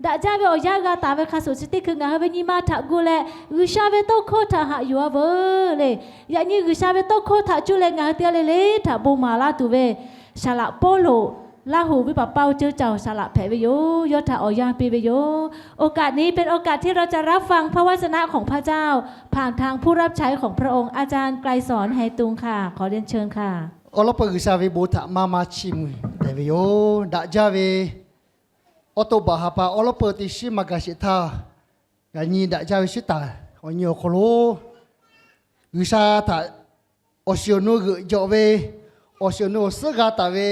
Daꞈ jaˇ ve awˬ yanˇ g'a taˍ ve hk'a shuˍ chi teˇ hkui ngaˬ hui ve nyi ma htaꞈ gu leh, G'uiˬsha ve tawˇ hkawˇ htaꞈ haꞈ yuˬ a veuˬ le. Yaꞈ nyi G'uiˬsha ve tawˇ hkawˇ htaꞈ cuˇ leh ngaˬ hui teˇ g'aˇ le le htaꞈ bon maˍ laˇ tuˬ ve, saˍ laꞈ Pawˇluꞈ Laˇ huˍ venˇ paˍ paoˇ ceuˇ caoˬ saˍ laꞈ hpehꞈ ve yoˬ. Yawˇ htaꞈ awˬ yanˇ piˇ ve yoˬ. โอกาสนี้เป็นโอกาสที่เราจะรับฟังพระวจนะของพระเจ้า ผ่านทางผู้รับใช้ของพระองค์ อาจารย์ไกรสอน ไฮตุงค่ะ ขอเรียนเชิญค่ะ Awˉ lawˉ peuˬ G'uiˬsha ve bon htaꞈ maˇ maˇ chiˇ mvuh tehꞈ ve yoˬ. Daꞈ jaˇ ve awˬ to baˬ ha pa awˉ lawˉ peuˬ teˇ shiˉ maˇ gaˬ sheˍ htaˇ, yaꞈ nyi daꞈ jaˇ ve shiˉ taˍ awˬ nyi awˬ hk'aw lo G'uiˬsha htaꞈ awˬ shiˍ awˬ nu g'euꞈ jawꞈ ve, awˬ shiˍ awˬ nu awˬ suhˉ g'a taˍ ve,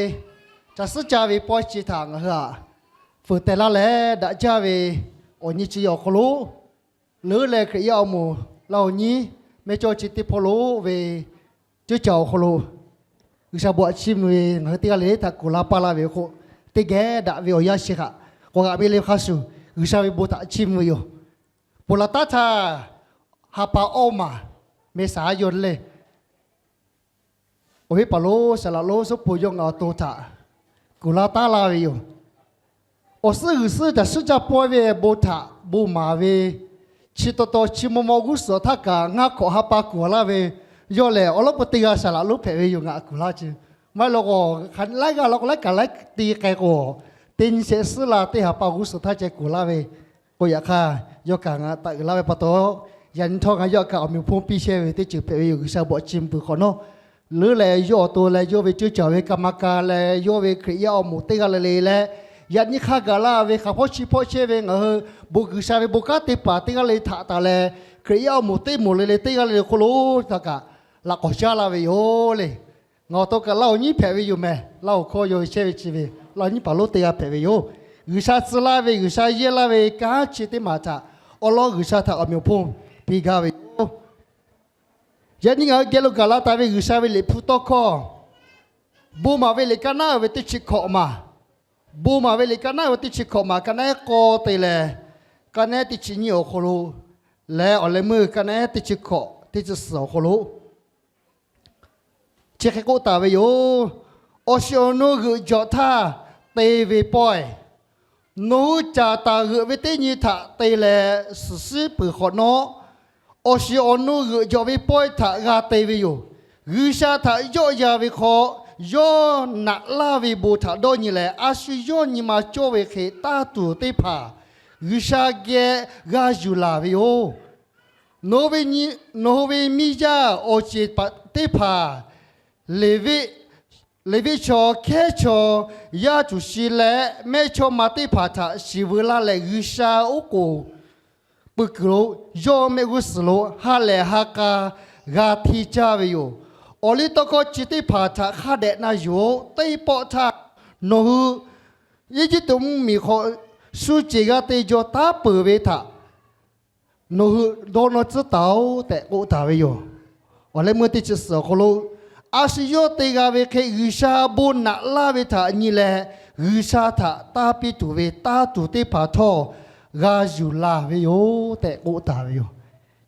ca suhˉ ca ve pawehˇ chi htaꞈ ngaˬ hui aꞈ fuiˍ teh laˇ leh, daꞈ jaˇ ve awˬ nyi chi awˬ hk'aw lo leuˉ leh Hkriꞈ yaˇ awˬ moˍ laˇ awˬ nyi mehˇ cawˇ chi teˇ hpawˇ lo ve ceuˇ caoˬ awˬ hk'aw lo G'uiˬsha bon htaꞈ chiˇ mvuh ve ngaˬ hui teˇ g'aˇ le le htaꞈ kuˬ la paˇ laˇ ve awˬ hk'oˆ, teˇ geh daꞈ ve awˬ yanˇ chi htaꞈ k'awꞈ g'aꞈ ve le hk'a shuˍ, G'uiˬsha ve bon htaꞈ chiˇ mvuh ve yoˬ. Ponˬ laˬ taˉ htaˇ, ha pa awˇ maˬ meh shaˍ a yawˇ le, awˬ viˉ paˍ lonˉ saˍ laꞈ lonˉ suhˉ pon yawˇ ngaˬ awˬ to htaꞈ kuˬ laˇ taˉ laˇ ve yoˬ. Awˬ suhˉ g'uiˬ suhˉ caˬ suhˉ caˇ pawehˇ ve bon htaꞈ bon maˍ ve, chi taw taw chi maw maw g'uˇ suhˍ htaˇ kaꞈ ngaˇ hk'awꞈ ha pa kuˬ laˇ ve, yawˇ lehˬ awˬ lawˉ peuˬ teˇ g'aˇ saˍ laꞈ lonˉ hpehꞈ ve yoˬ. Ngaˬ kuˬ laˇ ce maˇ heˆ law k'o, laiˉ g'aˇ law k'o laiˉ kaꞈ laiˉ te k'ai k'o, teˇ nyi shehˆ suhˉ la teˇ ha pa g'uˇ suhˍ htaˇ ceh kuˬ laˇ ve k'o, yaꞈ hk'aˇ yawˇ kaꞈ ngaˬ taꞈ uiˍ laˇ ve pa taw, yaꞈ nyi htawˇ ngaˬ yawˇ kaꞈ awˬ meꞈ awˬ hponˇ piˇ chehˇ ve teˇ ceuˬ hpehꞈ ve yoˬ. G'uiˬsha bon htaꞈ chiˇ mvuh peuˬ hk'awꞈ nawˉ, leuˉ leh yawˇ awˬ to leh yawˇ ve ceuˇ caˬ ve ka ma ka leh yawˇ ve Hkriꞈ yaˇ awˬ moˍ teˇ g'aˇ le le leh, yaꞈ nyi hk'a gaˬ laˇ ve hk'aˬ hpawˇ chi hpawˇ chehˇ ve ngaˬ hui bon G'uiˬsha ve bon kanˉ te paˍ teˇ g'aˇ le le htaꞈ taˍ leh, Hkriꞈ yaˇ awˬ moˍ teˇ moˍ le le teˇ g'aˇ le le hk'oˆ lo htaꞈ kaꞈ laꞈ k'awꞈ caˉ laˇ ve yoˬ le. Ngaˬ awˬ to kaꞈ Laˇ huˍ nyiˉ hpehꞈ ve yoˬ mehˬ. Laˇ huˍ hkawˇ yawˇ chehˇ ve chi ve Laˇ huˍ nyiˉ paˍ lonˉ teˇ g'aˇ hpehꞈ ve yoˬ. G'uiˬsha tcuh laˇ ve, G'uiˬsha yehˇ laˇ ve kanˉ chi teˇ maˬ htaꞈ awˬ lawn G'uiˬsha htaꞈ awˬ meꞈ awˬ hponˇ piˇ gaˇ ve yoˬ. Yaꞈ nyi ngaˬ hui geh lo gaˬ la taˍ ve G'uiˬsha ve Liꞈ hpu tawˇ hkawˇ, bon maˍ ve liꞈ kaˇ naˉ uiˍ ve teˇ chi hkawꞈ maˬ, bon maˍ ve liꞈ kaˇ naˉ uiˍ ve teˇ chi hkawꞈ maˬ, kaˇ naˉ ehˉ k'awˇ te leh, kaˇ naˉ ehˉ teˇ chi nyiˇ awˬ hk'aw lo leh awˬ leh meuˇ kaˇ naˉ ehˉ teˇ chi hkawꞈ teˇ chi suhˍ awˬ hk'aw lo chi hk'e k'oˆ taˍ ve yoˬ. Awˬ shiˍ awˬ nu g'euꞈ jawꞈ htaˇ te ve pawehˇ, nawˬ hui caˍ taˍ g'euꞈ ve teˇ nyi htaꞈ te leh suhˍ shiˉ peuˬ hk'awꞈ nawˉ, awˬ shiˍ awˬ nu g'euꞈ jawꞈ ve pawehˇ htaꞈ g'a te ve yoˬ. G'uiˬsha htaꞈ yawˆ yan ve hk'aw, yawˇ naꞈ laˇ ve bon htaꞈ dawˇ nyi leh, a shu yawˇ nyi ma cawˇ ve hk'e tanˇ tuˬ teˇ hpaˍ G'uiˬsha geh g'a yuˬ laˬ ve yoˬ. Nawˬ hui ve miˇ yaˇ awˬ ceˬ teˇ hpaˍ, Leˍviˆ chaw, hkehˉ chaw, yaˇ cuˬ shi leh mehˇ chawˇ ma teˇ hpaˍ htaꞈ shiˍ veu laˇ leh, G'uiˬsha oˉ k'oˍ pui kuiˬ lo, yawˇ mehˆ g'uˇ suhˍ lo ha lehˬ ha k'a g'a htiˇ caˇ ve yoˬ. Awˬ liˇ tawˇ hkawˇ chi teˇ hpaˍ htaꞈ hk'a dehꞈ na yuˬ-oˬ. Teˇ pawˆ htaˇ nawˬ hui Eˇjiˇtuꞈ mvuhˇmiˬ hk'aw shu ceˬ g'a te jaw taˉ peuˬ ve htaꞈ nawˬ hui dawˇ nawˇ tcuhˉ taˍ-oˬ tehꞈ k'oˆ taˍ ve yoˬ. Awˬ leh meuˇ teˇ chi suhˍ awˬ hk'aw lo, a shu yawˇ te g'a ve hk'e G'uiˬsha bon naꞈ laˇ ve htaꞈ nyi leh, G'uiˬsha htaꞈ tanˇ piˇ tuˬ ve tanˇ tuˬ teˇ hpaˍ htawˇ g'a yuˬ laˬ ve yoˬ tehꞈ k'oˆ taˍ ve yoˬ.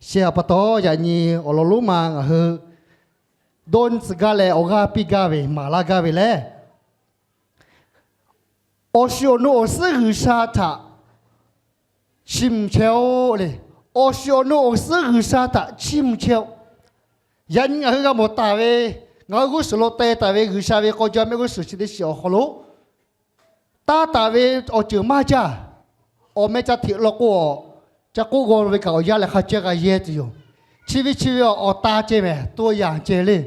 Chi htaꞈ pa taw, yaꞈ nyi awˬ lawn lonˉ ma ngaˬ hui dawˇ nyi tcuh gaˇ leh awˬ g'aˇ piˇ gaˇ ve maˍ laˇ gaˇ ve lehˬ, awˬ shiˍ awˬ nu awˬ suhˉ G'uiˬsha htaꞈ chiˇ mvuh chehˇ-oˆ le. Awˬ shiˍ awˬ nu awˬ suhˉ G'uiˬsha htaꞈ chiˇ mvuh chehˇ-oˆ. Yaꞈ nyi ngaˬ hui g'a mawˬ taˍ ve, ngaˬ hui g'uˇ suhˍ lo te taˍ ve G'uiˬsha ve k'aw jaw mehˆ g'uˇ suhˍ chi teˇ shiˍ awˬ hk'aw lo, taˇ taˍ ve awˬ ceuˬ maˇ jaˇ. Awˬ meh ca hteꞈ law k'o, ca k'oˆ g'aw ve kaꞈ awˬ yanˇ leh hk'a ceh g'a yehˇ tuˬ yoˬ. Chi ve chi ve awˬ ta ceh mehˬ, to yanˍ ceh le.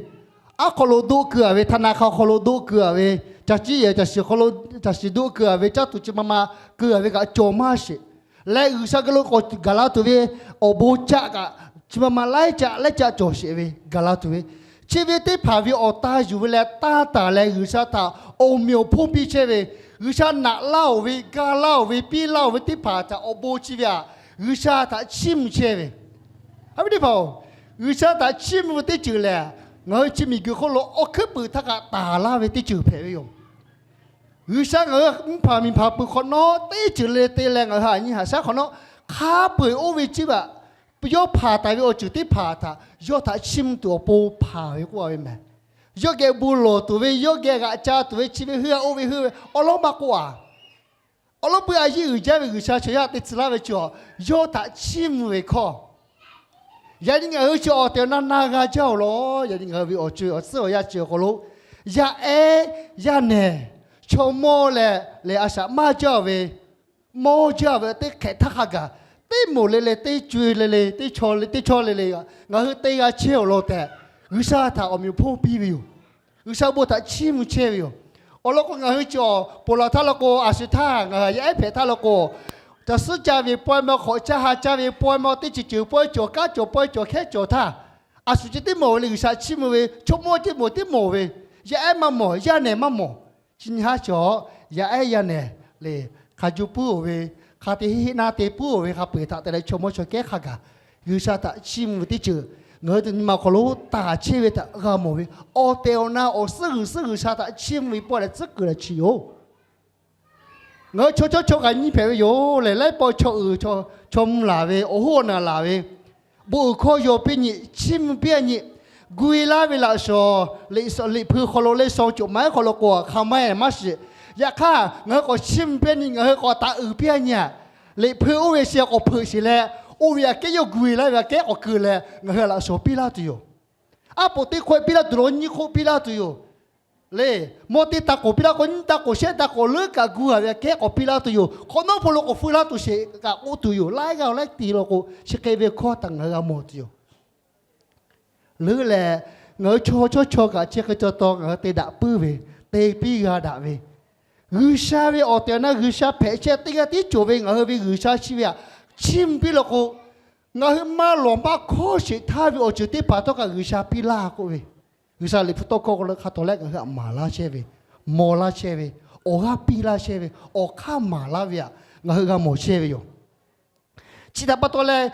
Aˉ hk'aw lo doˆ keu-a ve, htaˇ na hk'a hk'aw lo doˆ keu-a ve, ca ciˉ yehˬ caˬ shiˍ hk'aw lo caˬ shiˍ doˆ keu-a ve, caˇ tuˬ chi ma ma keu-a ve kaꞈ cawˬ maˇ sheˍ. Leh G'uiˬsha geh lo k'awꞈ gaˬ la tuˬ ve awˬ bon caˆ kaꞈ chi ma ma laiˉ caˆ laiˉ caˆ cawˬ sheˍ ve gaˬ la tuˬ ve, chi ve teˇ hpaˍ ve awˬ ta yuˬ ve leh tanˇ taˍ leh G'uiˬsha htaꞈ awˬ meꞈ awˬ hponˇ piˇ chehˇ ve, G'uiˬsha naꞈ laˇ-oˬ ve, ga laˇ-oˬ ve, piˇ laˇ-oˬ ve teˇ hpaˍ htaꞈ awˬ bon chi ve htaꞈ G'uiˬsha htaꞈ chiˇ mvuh chehˇ ve, haˉ ve teˇ hpaˍ-oˬ, G'uiˬsha htaꞈ chiˇ mvuh ve teˇ ceuˬ lehˬ, ngaˬ hui chi miˬguiˬ hk'oˆ lo awˬ hkuiˉ puiˍ htaˇ kaꞈ taˍ laˇ ve teˇ ceuˬ hpehꞈ ve yoˬ. G'uiˬsha ngaˬ hui mvuhˇ hpaˍ miˬ hpaˍ peuˬ hk'awꞈ nawˉ, teˇ ceuˬ le te leh ngaˬ hui aꞈ nyi haꞈ shaˉ hk'awꞈ nawˉ, hk'a peu-eˬ oˇ ve ciˉ vaꞈ yawˇ hpanˍ taˍ ve awˬ ceuˬ teˇ hpaˍ htaꞈ yawˇ htaꞈ chiˇ mvuh tuˬ awˬ pon hpanˍ ve k'oˆ-a ve mehˬ. Yawˇ geh bon lawˬ tuˬ ve, yawˇ geh g'aꞈ ca tuˬ ve, chi ve heuˆ-a oˇ ve heuˆ ve awˬ lawn maˇ k'oˆ-a. Awˬ lawn peuˬ a yiˇ uiˍ jaˇ ve G'uiˬsha chaw yaˇ te tcuh laˇ ve chi, yawˇ htaꞈ chiˇ mvuh ve hkawˇ. Yaꞈ nyi ngaˬ hui chi awˬ tehˬ awˬ na na g'a jaˇ-oˬ lawˬ. Yaꞈ nyi ngaˬ hui ve awˬ co awˬ suhˉ awˬ yanˇ chi awˬ hk'aw lo, yaˇ ehˉ yaˇ nehˬ, chaw mawˇ leh lehˬ a shaꞈ maˇ jaˇ ve, mawˇ jaˇ ve teˇ hk'ehꞈ htaˇ hk'a gaˬ, teˇ moˍ le le, teˇ co le le, teˇ chaw le, teˇ chaw le le, ngaˬ hui te g'a chehˇ-oˬ lawˬ tehꞈ, G'uiˬsha htaꞈ awˬ meꞈ awˬ hponˇ piˇ ve yoˬ. G'uiˬsha bon htaꞈ chiˇ mvuh chehˇ ve yoˬ. Awˬ lawn k'o, ngaˬ hui cawˬ ponˬ laˬ htaˇ law k'o, a shu htaˇ ngaˬ hui yaˇ ehˉ hpehꞈ htaˇ law k'o, caˬ suhˉ ca ve pawehˇ mawˇ, hk'awꞈ caˇ ha ca ve pawehˇ mawˇ, teˇ ceuˬ ceuˬ pawehˇ cawˬ, kanˉ cawˬ pawehˇ cawˬ, hkehˉ cawˬ htaˇ, a shu chi teˇ mawˬ ve le G'uiˬsha chiˇ mvuh ve, chaw mawˇ teˇ mawˬ teˇ mawˬ ve, yaˇ ehˉ maˇ mawˬ, yaˇ nehˬ maˇ mawˬ. Chi nyi haˉ cawˬ, yaˇ ehˉ yaˇ nehˬ lehˬ, hk'a juˇ puiˉ-oˬ ve, hk'a te heˆ heˆ naˇ te puiˉ-oˬ ve, hk'a peu-eˬ htaꞈ te leh chaw mawˇ chaw kehˉ hk'a gaˬ G'uiˬsha htaꞈ chiˇ mvuh ve teˇ ceuˬ, ngaˬ hui teˇ nyi ma awˬ hk'aw lo taˍ chehˇ ve htaꞈ g'a mawˬ ve, awˬ tehˬ awˬ na awˬ suhˉ g'uiˬ suhˉ G'uiˬsha htaꞈ chiˇ mvuh ve pawehˇ leh tcuhˉ kuiˬ leh chi yoˬ. Ngaˬ hui chaw chawˇ chaw kaꞈ nyi hpehꞈ ve yoˬ lehˬ, laiˉ pawˆ chaw uiˍ chaw mvuh laˬ ve, awˬ hoˉ awˬ naˬ laˬ ve, bon uiˍ hkawˇ yaw piˇ nyi, chiˇ mvuh piˇ-a nyi, gu-e laˇ ve laꞈ shawˍ, Liꞈ hpu hk'aw lo leh shaw coˬ ma ehˉ hk'aw lo k'o, hk'a ma-e maˇ shiˍ. Yaꞈ hk'aˇ ngaˬ hui k'awꞈ chiˇ mvuh piˇ-a nyi, ngaˬ hui k'awꞈ taˍ uiˍ piˇ-a nyi-a. Liꞈ hpu oˇ ve shi k'awꞈ hpeuꞈ sheˍ leh, oˇ ve aꞈ kehˉ yawˇ gu-e laˇ ve aꞈ kehˉ k'awꞈ keu leh ngaˬ hui laꞈ shawˍ piˇ laˇ tuˬ yoˬ. Aˉ poꞈ teˇ hkawehˇ piˇ laˇ tuˬ lo nyiˇ hk'oˆ piˇ laˇ tuˬ yoˬ. Le, mawˇ teˇ taˇ k'oˍ piˇ laˇ k'o, nyiˇ taˇ k'oˍ shehˆ taˇ k'oˍ leuˉ kaꞈ gu-a ve aꞈ kehˉ k'awꞈ piˇ laˇ tuˬ yoˬ. Hk'awꞈ nawˉ hpu lo k'awꞈ feu laˇ tuˬ sheˍ kaꞈ k'oˆ tuˬ yoˬ. Laiˉ g'aˇ laiˉ ti law k'o, chi hk'e ve hkawˇ htaꞈ ngaˬ hui g'a mawˬ tuˬ yoˬ. Leuˉ leh, ngaˬ hui chaw chawˇ chaw kaꞈ chi hk'e ca taw ngaˬ hui te daꞈ puiˉ ve, te piˇ g'a daꞈ ve, G'uiˬsha ve awˬ tehˬ awˬ na G'uiˬsha hpehꞈ chehˇ teˇ g'aˇ tiˉ cawˬ ve ngaˬ hui ve G'uiˬsha chi ve aꞈ chiˇ mvuh piˇ law k'o, ngaˬ hui maˇ lawˬ maˇ hkawˇ sheˍ htaˇ ve awˬ ceuˬ teˇ hpaˍ htawˇ kaꞈ G'uiˬsha piˇ laˇ k'oˆ ve, G'uiˬsha Liꞈ hpu tawˇ hkawˇ hk'aw lo hk'a tawˍ leh ngaˬ hui aꞈ maˍ laˇ chehˇ ve, mawˬ laˇ chehˇ ve, awˬ g'aˇ piˇ laˇ chehˇ ve, awˬ hk'aˇ maˍ laˇ ve aꞈ ngaˬ hui g'a mawˬ chehˇ ve yoˬ. Chi htaꞈ pa taw leh,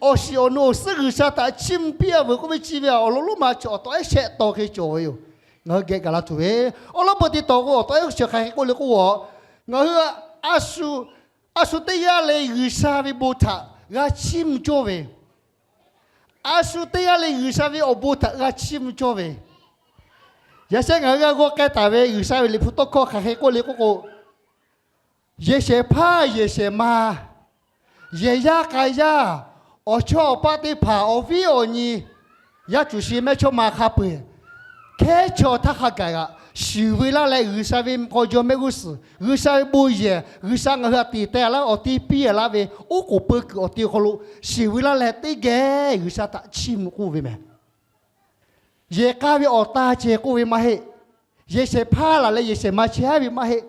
awˬ shiˍ awˬ nu awˬ suhˉ G'uiˬsha htaꞈ chiˇ mvuh piˇ-a veuˬ k'oˆ ve chi ve awˬ lawn lonˉ ma chi awˬ tawˆ ehˉ shehˆ taw hk'e cawˬ ve yoˬ. Ngaˬ hui geh gaˬ la tuˬ ve, awˬ lawn peuˬ te tawˍ k'o, awˬ tawˆ ehˉ chi hk'aˬ hk'e k'oˆ le k'oˆ-a, ngaˬ hui a shu teˇ g'aˇ le G'uiˬsha ve bon htaꞈ g'a chiˇ mvuh cawˇ ve, a shu teˇ g'aˇ le G'uiˬsha ve awˬ bon htaꞈ g'a chiˇ mvuh cawˇ ve, yaꞈ sheh ngaˬ hui g'a g'aw k'ai taˍ ve G'uiˬsha ve Liꞈ hpu tawˇ hkawˇ hk'aˬ hk'e k'oˆ le k'oˆ k'o, yehˬ shehˍ hpaˇ yehˬ shehˍ ma, yehˬ yaˇ k'a yaˇ, awˬ chawˇ awˬ paˆ teˇ hpaˍ, awˬ viˉ awˬ nyi, yaˇ cuˬ shi mehˇchawˇma hk'a peu-eˬ, hkehˉ chaw htaˇ hk'a gaˬ g'aꞈ shiˍ ve laˇ leh, G'uiˬsha ve k'aw jaw mehˆ g'uˇ suhˍ, G'uiˬsha ve bon yehˬ, G'uiˬsha ngaˬ hui htaꞈ tiˍ teh laˇ ve awˬ ti piˇ laˇ ve oˉ k'oˍ peu kuiˬ awˬ ti awˬ hk'aw lo shiˍ ve laˇ leh teˇ geh G'uiˬsha htaꞈ chiˇ mvuh k'oˆ ve mehˬ. Yehˬ k'a ve awˬ ta ceh k'oˆ ve maˇ heˆ. Yehˬ shehˍ hpaˇ laˬ leh yehˬ shehˍ ma chehˇ ve maˇ heˆ.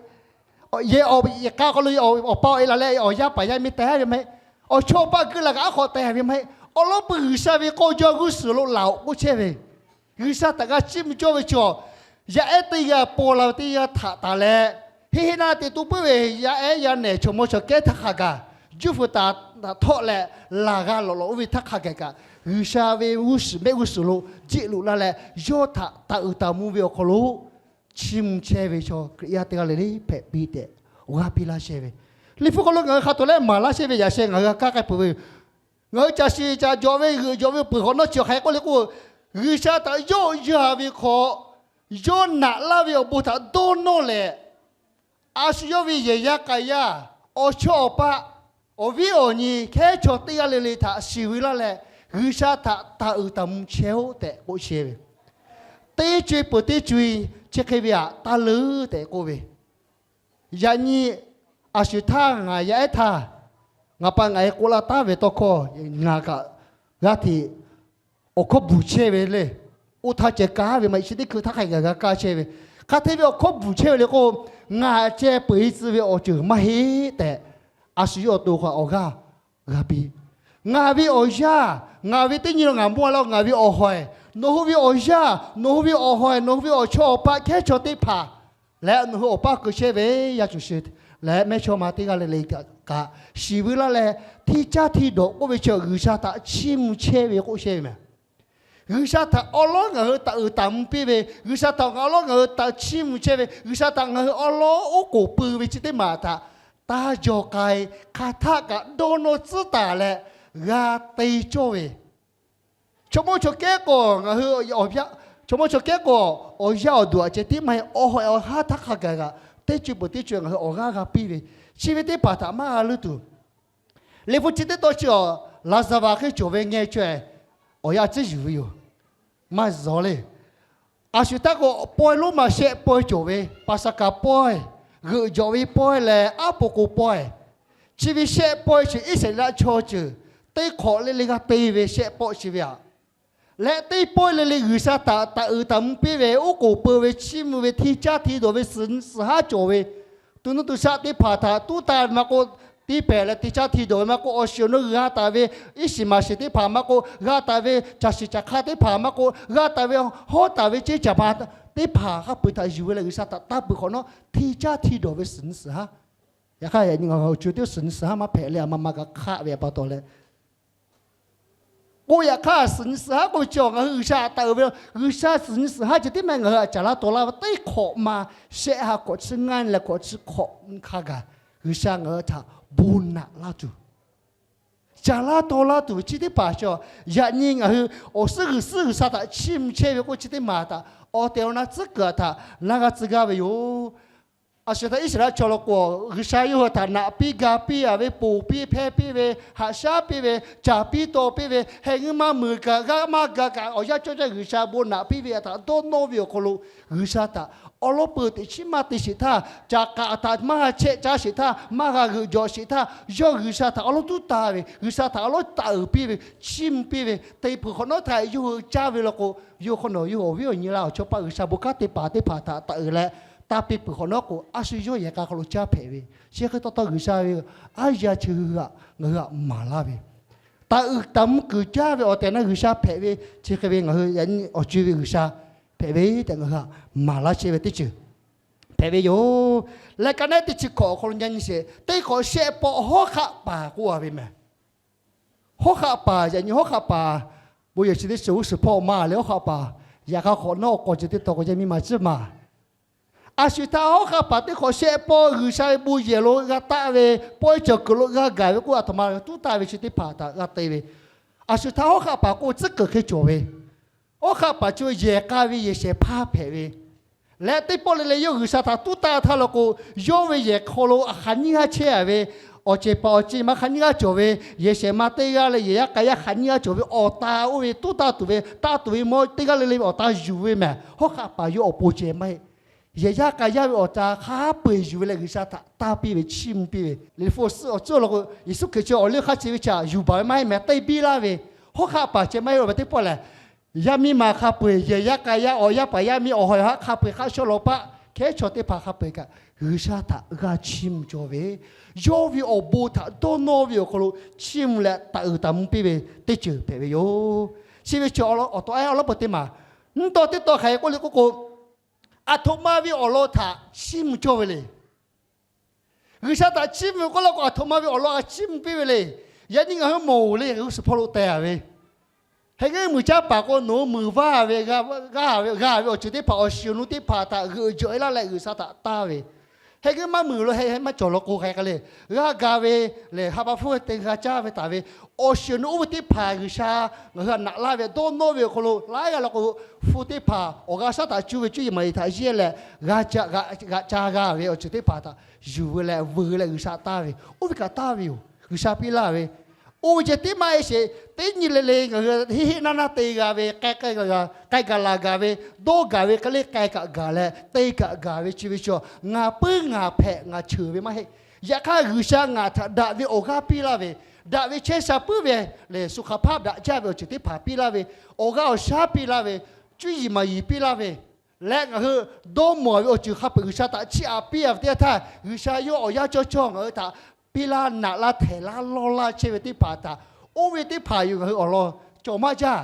Yehˬ, yehˬ k'a hk'aw lo awˬ pa awˬ e laˬ leh awˬ yaˇ paˍ yaˇ miˇ teh ve maˇ heˆ. Awˬ chawˇ awˬ paˆ geuˆ la kaꞈ aˉ hk'awꞈ teh ve maˇ heˆ. Awˬ lawn peuˬ G'uiˬsha ve k'aw jaw g'uˇ suhˍ lo laˬ-oꞈ k'oˆ chehˇ ve, G'uiˬsha htaꞈ g'a chiˇ mvuh cawˇ ve chaw, yaˇ ehˉ teˇ g'aˇ paw la ve teˇ g'aˇ htaꞈ taˍ leh, heˆ heˆ naˇ te toˇ puiˉ ve yaˇ ehˉ yaˇ nehˬ chaw mawˇ chaw kehˉ htaˇ hk'a gaˬ, juˇ fuiˍ taˍ htaꞈ htawˆ leh laˬ g'a lawꞈ lawꞈ oˇ ve htaˇ hk'a gaˬ kaꞈ, G'uiˬsha ve g'uˇ suhˍ mehˆ g'uˇ suhˍ lo jiˆ loꞈ laˇ leh, yawˇ htaꞈ taˍ uiˍ taˍ mvuh ve awˬ hk'aw lo chiˇ mvuh chehˇ ve chaw Hkriꞈ yaˇ teˇ g'aˇ le le hpehꞈ piˇ tehꞈ awˬ g'aˇ piˇ laˇ chehˇ ve, Liꞈ hpu hk'aw lo ngaˬ hui hk'a tawˍ leh maˍ laˇ chehˇ ve yaꞈ sheh ngaˬ hui g'a kaˇ k'ai peuˬ ve yoˬ. Ngaˬ hui caˬ shiˍ caˬ jawꞈ ve g'euꞈ jawꞈ ve peuˬ hk'awꞈ nawˉ chi hk'aˬ hk'e k'oˆ le k'o, G'uiˬsha htaꞈ yawˆ yan ve hk'aw, yawˇ naꞈ laˇ ve awˬ bon htaꞈ dawˇ nawˇ leh, a shu yawˇ ve yehˬ yaˇ k'a yaˇ, awˬ chawˇ awˬ paˆ, awˬ viˉ awˬ nyi hkehˉ chaw teˇ g'aˇ le le htaꞈ shiˍ ve laˇ leh, G'uiˬsha htaꞈ taˍ uiˍ taˍ mvuh chehˇ-oˆ tehꞈ k'oˆ chehˇ ve, teˇ co-e peuˬ teˇ co-e chi hk'e ve aꞈ taˇ leuˉ tehꞈ k'oˆ ve, yaꞈ nyi a shu htaˇ ngaˬ yaˇ ehˉ htaˇ, ngaˬ pa ngaˬ e k'oˆ laˇ taˉ ve tawˇ hkawˇ ngaˬ kaꞈ g'aˇ hteꞈ awˬ hkawˇ bvuhˬ chehˇ ve le. Oˇ htaˇ ceh kaˉ ve maˇ heˆ, chi teˇ hkui htaˇ hk'a gaˬ g'a kaˇ chehˇ ve, hk'a hk'e ve awˬ hkawˇ bvuhˬ chehˇ ve le k'o, ngaˬ ceh peuˬ-e tcuh ve awˬ ceuˬ maˇ heˆ tehꞈ, a shu yawˇ awˬ to hk'a awˬ g'aˇ g'a piˇ. Ngaˬ ve awˬ yaˇ, ngaˬ ve teˇ nyi lo ngaˬ mawˇ la, ngaˬ ve awˬ hawehˬ, nawˬ hui ve awˬ yaˇ, nawˬ hui ve awˬ hawehˬ, nawˬ hui ve awˬ chawˇ awˬ paˆ hkehˉ chaw teˇ hpaˍ leh nawˬ hui awˬ paˇ keu chehˇ ve yaˇ cuˬ shi leh mehˇchawˇma teˇ g'aˇ le le kaꞈ shiˍ ve laˇ leh, hteˇ caˇ hteˇ dawˬ k'oˆ ve chi G'uiˬsha htaꞈ chiˇ mvuh chehˇ ve k'oˆ chehˇ ve mehˬ. G'uiˬsha htaꞈ awˉ lawˉ ngaˬ hui taˍ uiˍ taˍ mvuh piˇ ve, G'uiˬsha htaꞈ ngaˬ awˉ lawˉ ngaˬ hui taˍ chiˇ mvuh chehˇ ve, G'uiˬsha htaꞈ ngaˬ hui awˉ lawˉ oˉ k'oˍ pui ve chi teˇ maˬ htaꞈ taˇ jaw k'ai, hk'aˬ htaˆ kaꞈ dawˇ nawˇ tcuhˉ taˍ leh g'a te cawˇ ve, chaw mawˇ chaw kehˉ k'o ngaˬ hui, chaw mawˇ chaw kehˉ k'o awˬ yaˇ awˬ duˬ aꞈ ceh tiˉ maˇ heˆ, awˬ hawehˬ awˬ haˉ htaˇ hk'a gaˬ kaꞈ teˇ co-e peuˬ teˇ co-e ngaˬ hui awˬ g'aˇ g'a piˇ ve, Chi ve teˇ hpaˍ htaꞈ maˇ g'a leuˇ tuˬ, Liꞈ hpu chi teˇ tawn chi awˬ, Laˍzaˍvaˍ hk'e cawˬ ve ngeh chaweh awˬ yanˇ tcuhˉ yuˬ ve yoˬ. Maˇ zuhˬ le. A shu htaˇ k'o, pawehˇ lonˉ ma shehˆ pawehˇ cawˬ ve, Paˍsaˍhkaˍ pawehˇ, g'euꞈ jawꞈ ve pawehˇ leh aˉ po k'o pawehˇ. Chi ve shehˆ pawehˇ chi Iˉsaˍreˍlaˆ chaw ceuˬ teˇ hk'awꞈ le le g'a te ve shehˆ pawehˇ chi ve aꞈ. Leh teˇ pawehˇ le le G'uiˬsha htaꞈ taˍ uiˍ taˍ mvuh piˇ ve, oˉ k'oˍ peu ve, chiˇ mvuh ve, hti caˇ hti dawˬ ve, suhˍ nyi suhˍ haˉ cawˬ ve, tuꞈ nuˇ tuꞈ shaˆ teˇ hpaˍ htaꞈ tuˉ taˇ ve maˇ k'oˆ, tiˇ pehˍ leh hti caˇ hti dawˬ ve maˇ k'oˆ, awˬ shiˍ awˬ nu g'a taˍ ve iˉ shiˍ maˍ shiˍ teˇ hpaˍ maˇ k'oˆ, g'a taˍ ve caˬ shiˍ caˬ hk'aˇ teˇ hpaˍ maˇ k'oˆ, g'a taˍ ve hawˉ taˍ ve ceˇ caˬ ma teˇ hpaˍ hk'a peu-eˬ htaꞈ yuˬ ve leh G'uiˬsha htaꞈ taˇ peuˬ hk'awꞈ nawˉ, hti caˇ hti dawˬ ve suhˍ nyi suhˍ haˉ. Yaꞈ hk'aˇ, yaꞈ nyi ngaˬ hui awˬ co teˇ suhˍ nyi suhˍ haˉ maˇ hpehꞈ leh a ma ma g'a hk'aˆ ve pa taw leh, k'oˆ yaꞈ hk'aˇ, suhˍ nyi suhˍ haˉ k'oˆ ve chi awˬ ngaˬ hui G'uiˬsha htaꞈ taˍ uiˍ ve, G'uiˬsha suhˍ nyi suhˍ haˉ ceh tiˉ maˇ heˆ, ngaˬ hui htaꞈ caˍ laˇ taw laˇ ve teˇ hk'awꞈ ma shehˆ ha hkawꞈ chi ngaˇ leh hkawꞈ chi hk'awꞈ hk'a gaˬ G'uiˬsha ngaˬ hui htaꞈ bon naꞈ laˇ tuˬ, caˍ laˇ taw laˇ tuˬ ve chi teˇ hpaˍ chi, yaꞈ nyi ngaˬ hui awˬ suhˉ g'uiˬ suhˉ G'uiˬsha htaꞈ chiˇ mvuh chehˇ ve k'oˆ chi teˇ maˬ htaꞈ awˬ tehˬ awˬ na tcuhˉ kuiˬ htaꞈ na g'a tcuh gaˇ ve yoˬ. A shu htaˇ Iˉsaˍreˍlaˆ chaw lo k'o, G'uiˬsha yawˇ hui htaꞈ naꞈ piˇ ga piˇ a ve, ponˬ piˇ hpehˇ piˇ ve, haꞈ shaˉ piˇ ve, caˍ piˇ taw piˇ ve, heh ngeuˇ maˇ muiˬ kaꞈ g'aˇ maˇ ga kaꞈ awˬ yanˇ cawˇ caˇ G'uiˬsha bon naꞈ piˇ ve htaꞈ dawˇ nawˇ ve awˬ hk'aw lo, G'uiˬsha htaꞈ awˉ lawˉ peu teꞈ chiˉ maˇ te sheˍ htaˇ, caꞈ k'aꞈ htaꞈ maˇ chehˆ caˇ sheˍ htaˇ, maˇ g'a g'euꞈ jawꞈ sheˍ htaˇ, yawˇ G'uiˬsha htaꞈ awˉ lawˉ tuˉ taˍ ve, G'uiˬsha htaꞈ awˉ lawˉ taˍ uiˍ piˇ ve, chiˇ mvuh piˇ ve, te peuˬ hk'awꞈ nawˉ htaꞈ yawˇ hui caˇ ve law k'o, yawˇ hk'aw nawˬ yawˇ awˬ viˉ awˬ nyi la awˬ chaw paˆ G'uiˬsha bon kanˉ te paˍ teˇ hpaˍ htaꞈ taˍ uiˍ leh, taˇ piˇ peuˬ hk'awꞈ nawˉ k'o, a shu yawˇ yehˬ k'a hk'aw lo caˇ hpehꞈ ve, chi hk'e taw taw G'uiˬsha ve aˉ yaˇ chi hui htaꞈ ngaˬ hui htaꞈ maˍ laˇ ve, taˍ uiˍ taˍ mvuh kuiˬ caˇ ve awˬ tehˬ na G'uiˬsha hpehꞈ ve, chi hk'e ve ngaˬ hui awˬ co ve G'uiˬsha hpehꞈ ve tehꞈ ngaˬ hui htaꞈ maˍ laˇ chehˇ ve teˇ ceuˬ hpehꞈ ve yoˬ. Leh ka naˉ teˇ chi hkawꞈ awˬ hk'aw lo nyi nyi sheˍ, teˇ hk'awꞈ shehˆ pawˆ hawˉ hk'aˆ paˍ k'oˆ a ve mehˬ. Hawˉ hk'aˆ paˍ, yaꞈ nyi hawˉ hk'aˆ paˍ, bon yehˬ chi teˇ shiˍ g'uˇ suhˍ hpawˇ maˇ leh hawˉ hk'aˆ paˍ, yaꞈ hk'aˇ hk'awꞈ nawˉ awˬ k'aw ceh teˇ taw k'o yaˇ miˇ ma ciˉ maˬ. A shu htaˇ hawˉ hk'aˆ paˍ teˇ hk'awꞈ shehˆ pawˆ G'uiˬsha ve bon yehˬ lo g'a taˆ ve, pawehˇ cawˬ kuiˬ lo g'a gaˬ ve k'oˆ a htoꞈ ma tuˉ taˍ ve chi teˇ hpaˍ htaꞈ g'a te ve. A shu htaˇ hawˉ hk'aˆ paˍ k'o tcuhˉ kuiˬ hk'e cawˬ ve, hawˉ hk'aˆ paˍ chi ve yehˬ k'a ve yehˬ shehˍ hpaˇ hpehꞈ ve, leh teˇ pawˆ le le yawˇ G'uiˬsha htaꞈ tuˉ taˇ htaˇ law k'o, yawˇ ve yehˬ hk'aw lo a hk'aˬ nyiˇ g'aˇ chehˇ a ve, awˬ cehˬ paˍ awˬ ceˬ ma hk'aˬ nyiˇ g'aˇ cawˬ ve, yehˬ shehˍ ma teˇ g'aˇ leh yehˬ yaˇ k'a yaˇ hk'aˬ nyiˇ g'aˇ cawˬ ve awˬ ta oˇ ve tuˉ taˇ tuˬ ve, taˇ tuˬ ve mawˇ teˇ g'aˇ le le ve awˬ ta yuˬ ve mehˬ. Hawˉ hk'aˆ paˍ yawˇ awˬ pon ceh maˇ heˆ. Yehˬ yaˇ k'a yaˇ ve awˬ ta hk'a peu-eˬ yuˬ ve leh G'uiˬsha htaꞈ taˇ piˇ ve chiˇ mvuh piˇ ve. Liꞈ hpu awˬ suhˉ awˬ tcuhˉ law k'o, Yeˍsuˆ Hkriꞈ chi awˬ liˇ hk'aˇ chi ve chi htaꞈ yuˬ baˬ ve maˇ heˆ mehˬ, teˇ biˇ laˇ ve. Hawˉ hk'aˆ paˍ ceh maˇ heˆ ve teˇ pawˆ lehˬ, yaˇ miˇ ma hk'a peu-eˬ, yehˬ yaˇ k'a yaˇ, awˬ yaˇ paˍ yaˇ miˇ, awˬ ha awˬ haˉ hk'a peu-eˬ hk'aˆ shawˉ law paˆ hkehˉ chaw teˇ hpaˍ hk'a peu-eˬ kaꞈ G'uiˬsha htaꞈ g'a chiˇ mvuh cawˇ ve, yawˇ ve awˬ bon htaꞈ dawˇ nawˇ ve awˬ hk'aw lo chiˇ mvuh leh taˍ uiˍ taˍ mvuh piˇ ve teˇ ceuˬ hpehꞈ ve yoˬ. Chi ve chi awˬ taw awˉ lawˉ peuˬ teˇ maˬ. Nyi taw teˇ taw hk'aˬ hk'e k'oˆ le k'oˆ k'o, aˬ htoꞈ ma ve awˬ lawn htaꞈ chiˇ mvuh cawˇ ve le. G'uiˬsha htaꞈ chiˇ mvuh k'oˆ law k'o, aˬ htoꞈ ma ve awˬ lawn htaꞈ chiˇ mvuh piˇ ve le. Yaꞈ nyi ngaˬ hui mawˬ le, g'uˇ suhˍ hpawˇ lo teh a ve, heh g'euˆ muiˬ caˇ paˍ k'o, nawˬ hui muiˬ vaˇ ve, g'a ve, g'a ve awˬ ceuˬ teˇ hpaˍ, awˬ shiˍ awˬ nu teˇ hpaˍ htaꞈ g'euꞈ jawꞈ e laˇ leh G'uiˬsha htaꞈ taˇ ve, heh g'euˆ maˇ muiˬ lo heh maˇ cawˬ law k'o, hk'aˬ hk'e le, g'a ga ve lehˬ, ha pa hpfuhˇ te g'a caˇ ve taˍ ve, awˬ shiˍ awˬ nu oˇ ve teˇ hpaˍ G'uiˬsha ngaˬ hui htaꞈ naꞈ laˇ ve, dawˇ nawˇ ve awˬ hk'aw lo laiˉ g'aˇ law k'o, hpu teˇ hpaˍ awˬ g'aˇ shaˉ htaꞈ cuˇ ve cuˇ yiˍ maˍ yiˍ htaꞈ yeˇ leh, g'a ca g'a ca g'a ve awˬ ceuˬ teˇ hpaˍ htaꞈ yuˬ ve leh veuꞈ leh G'uiˬsha taˇ ve, oˇ ve kaꞈ taˇ ve yoˬ. G'uiˬsha piˇ laˇ ve, oˇ ve ceh tiˉ maˇ heˆ sheˍ, teˇ nyi le le ngaˬ hui heˆ heˆ naˇ naˇ te g'a ve, k'ai k'ai gaˬ ve, dawˇ gaˬ ve hk'e le k'ai kaꞈ gaˬ leh te kaꞈ gaˬ ve chi ve chaw, ngaˬ puiˉ ngaˬ hpehꞈ ngaˬ cheuˬ ve maˇ heˆ. Yaꞈ hk'aˇ G'uiˬsha ngaˬ htaꞈ daꞈ ve awˬ g'aˇ piˇ laˇ ve, daꞈ ve chehˇ sha puiˉ ve lehˬ, suˍ hk'aˬ hpaˇ daꞈ jaˇ ve awˬ ceuˬ teˇ hpaˍ piˇ laˇ ve, awˬ g'aˇ awˬ shaˉ piˇ laˇ ve, cuˇ yiˍ maˍ yiˍ piˇ laˇ ve, leh ngaˬ hui dawˇ mawˬ ve awˬ ceuˬ hk'a peu-eˬ G'uiˬsha htaꞈ chiˇ aꞈ piˇ a ve teˇ yanˇ htaˇ, G'uiˬsha yawˇ awˬ yanˇ cawˇ cawˇ ngaˬ hui htaꞈ piˇ laˇ naꞈ laˇ htehˍ laˇ lawˇ laˇ chehˇ ve teˇ hpaˍ htaꞈ, oˇ ve teˇ hpaˍ yoˬ ngaˬ hui awˬ lawn cawˬ maˇ jaˇ.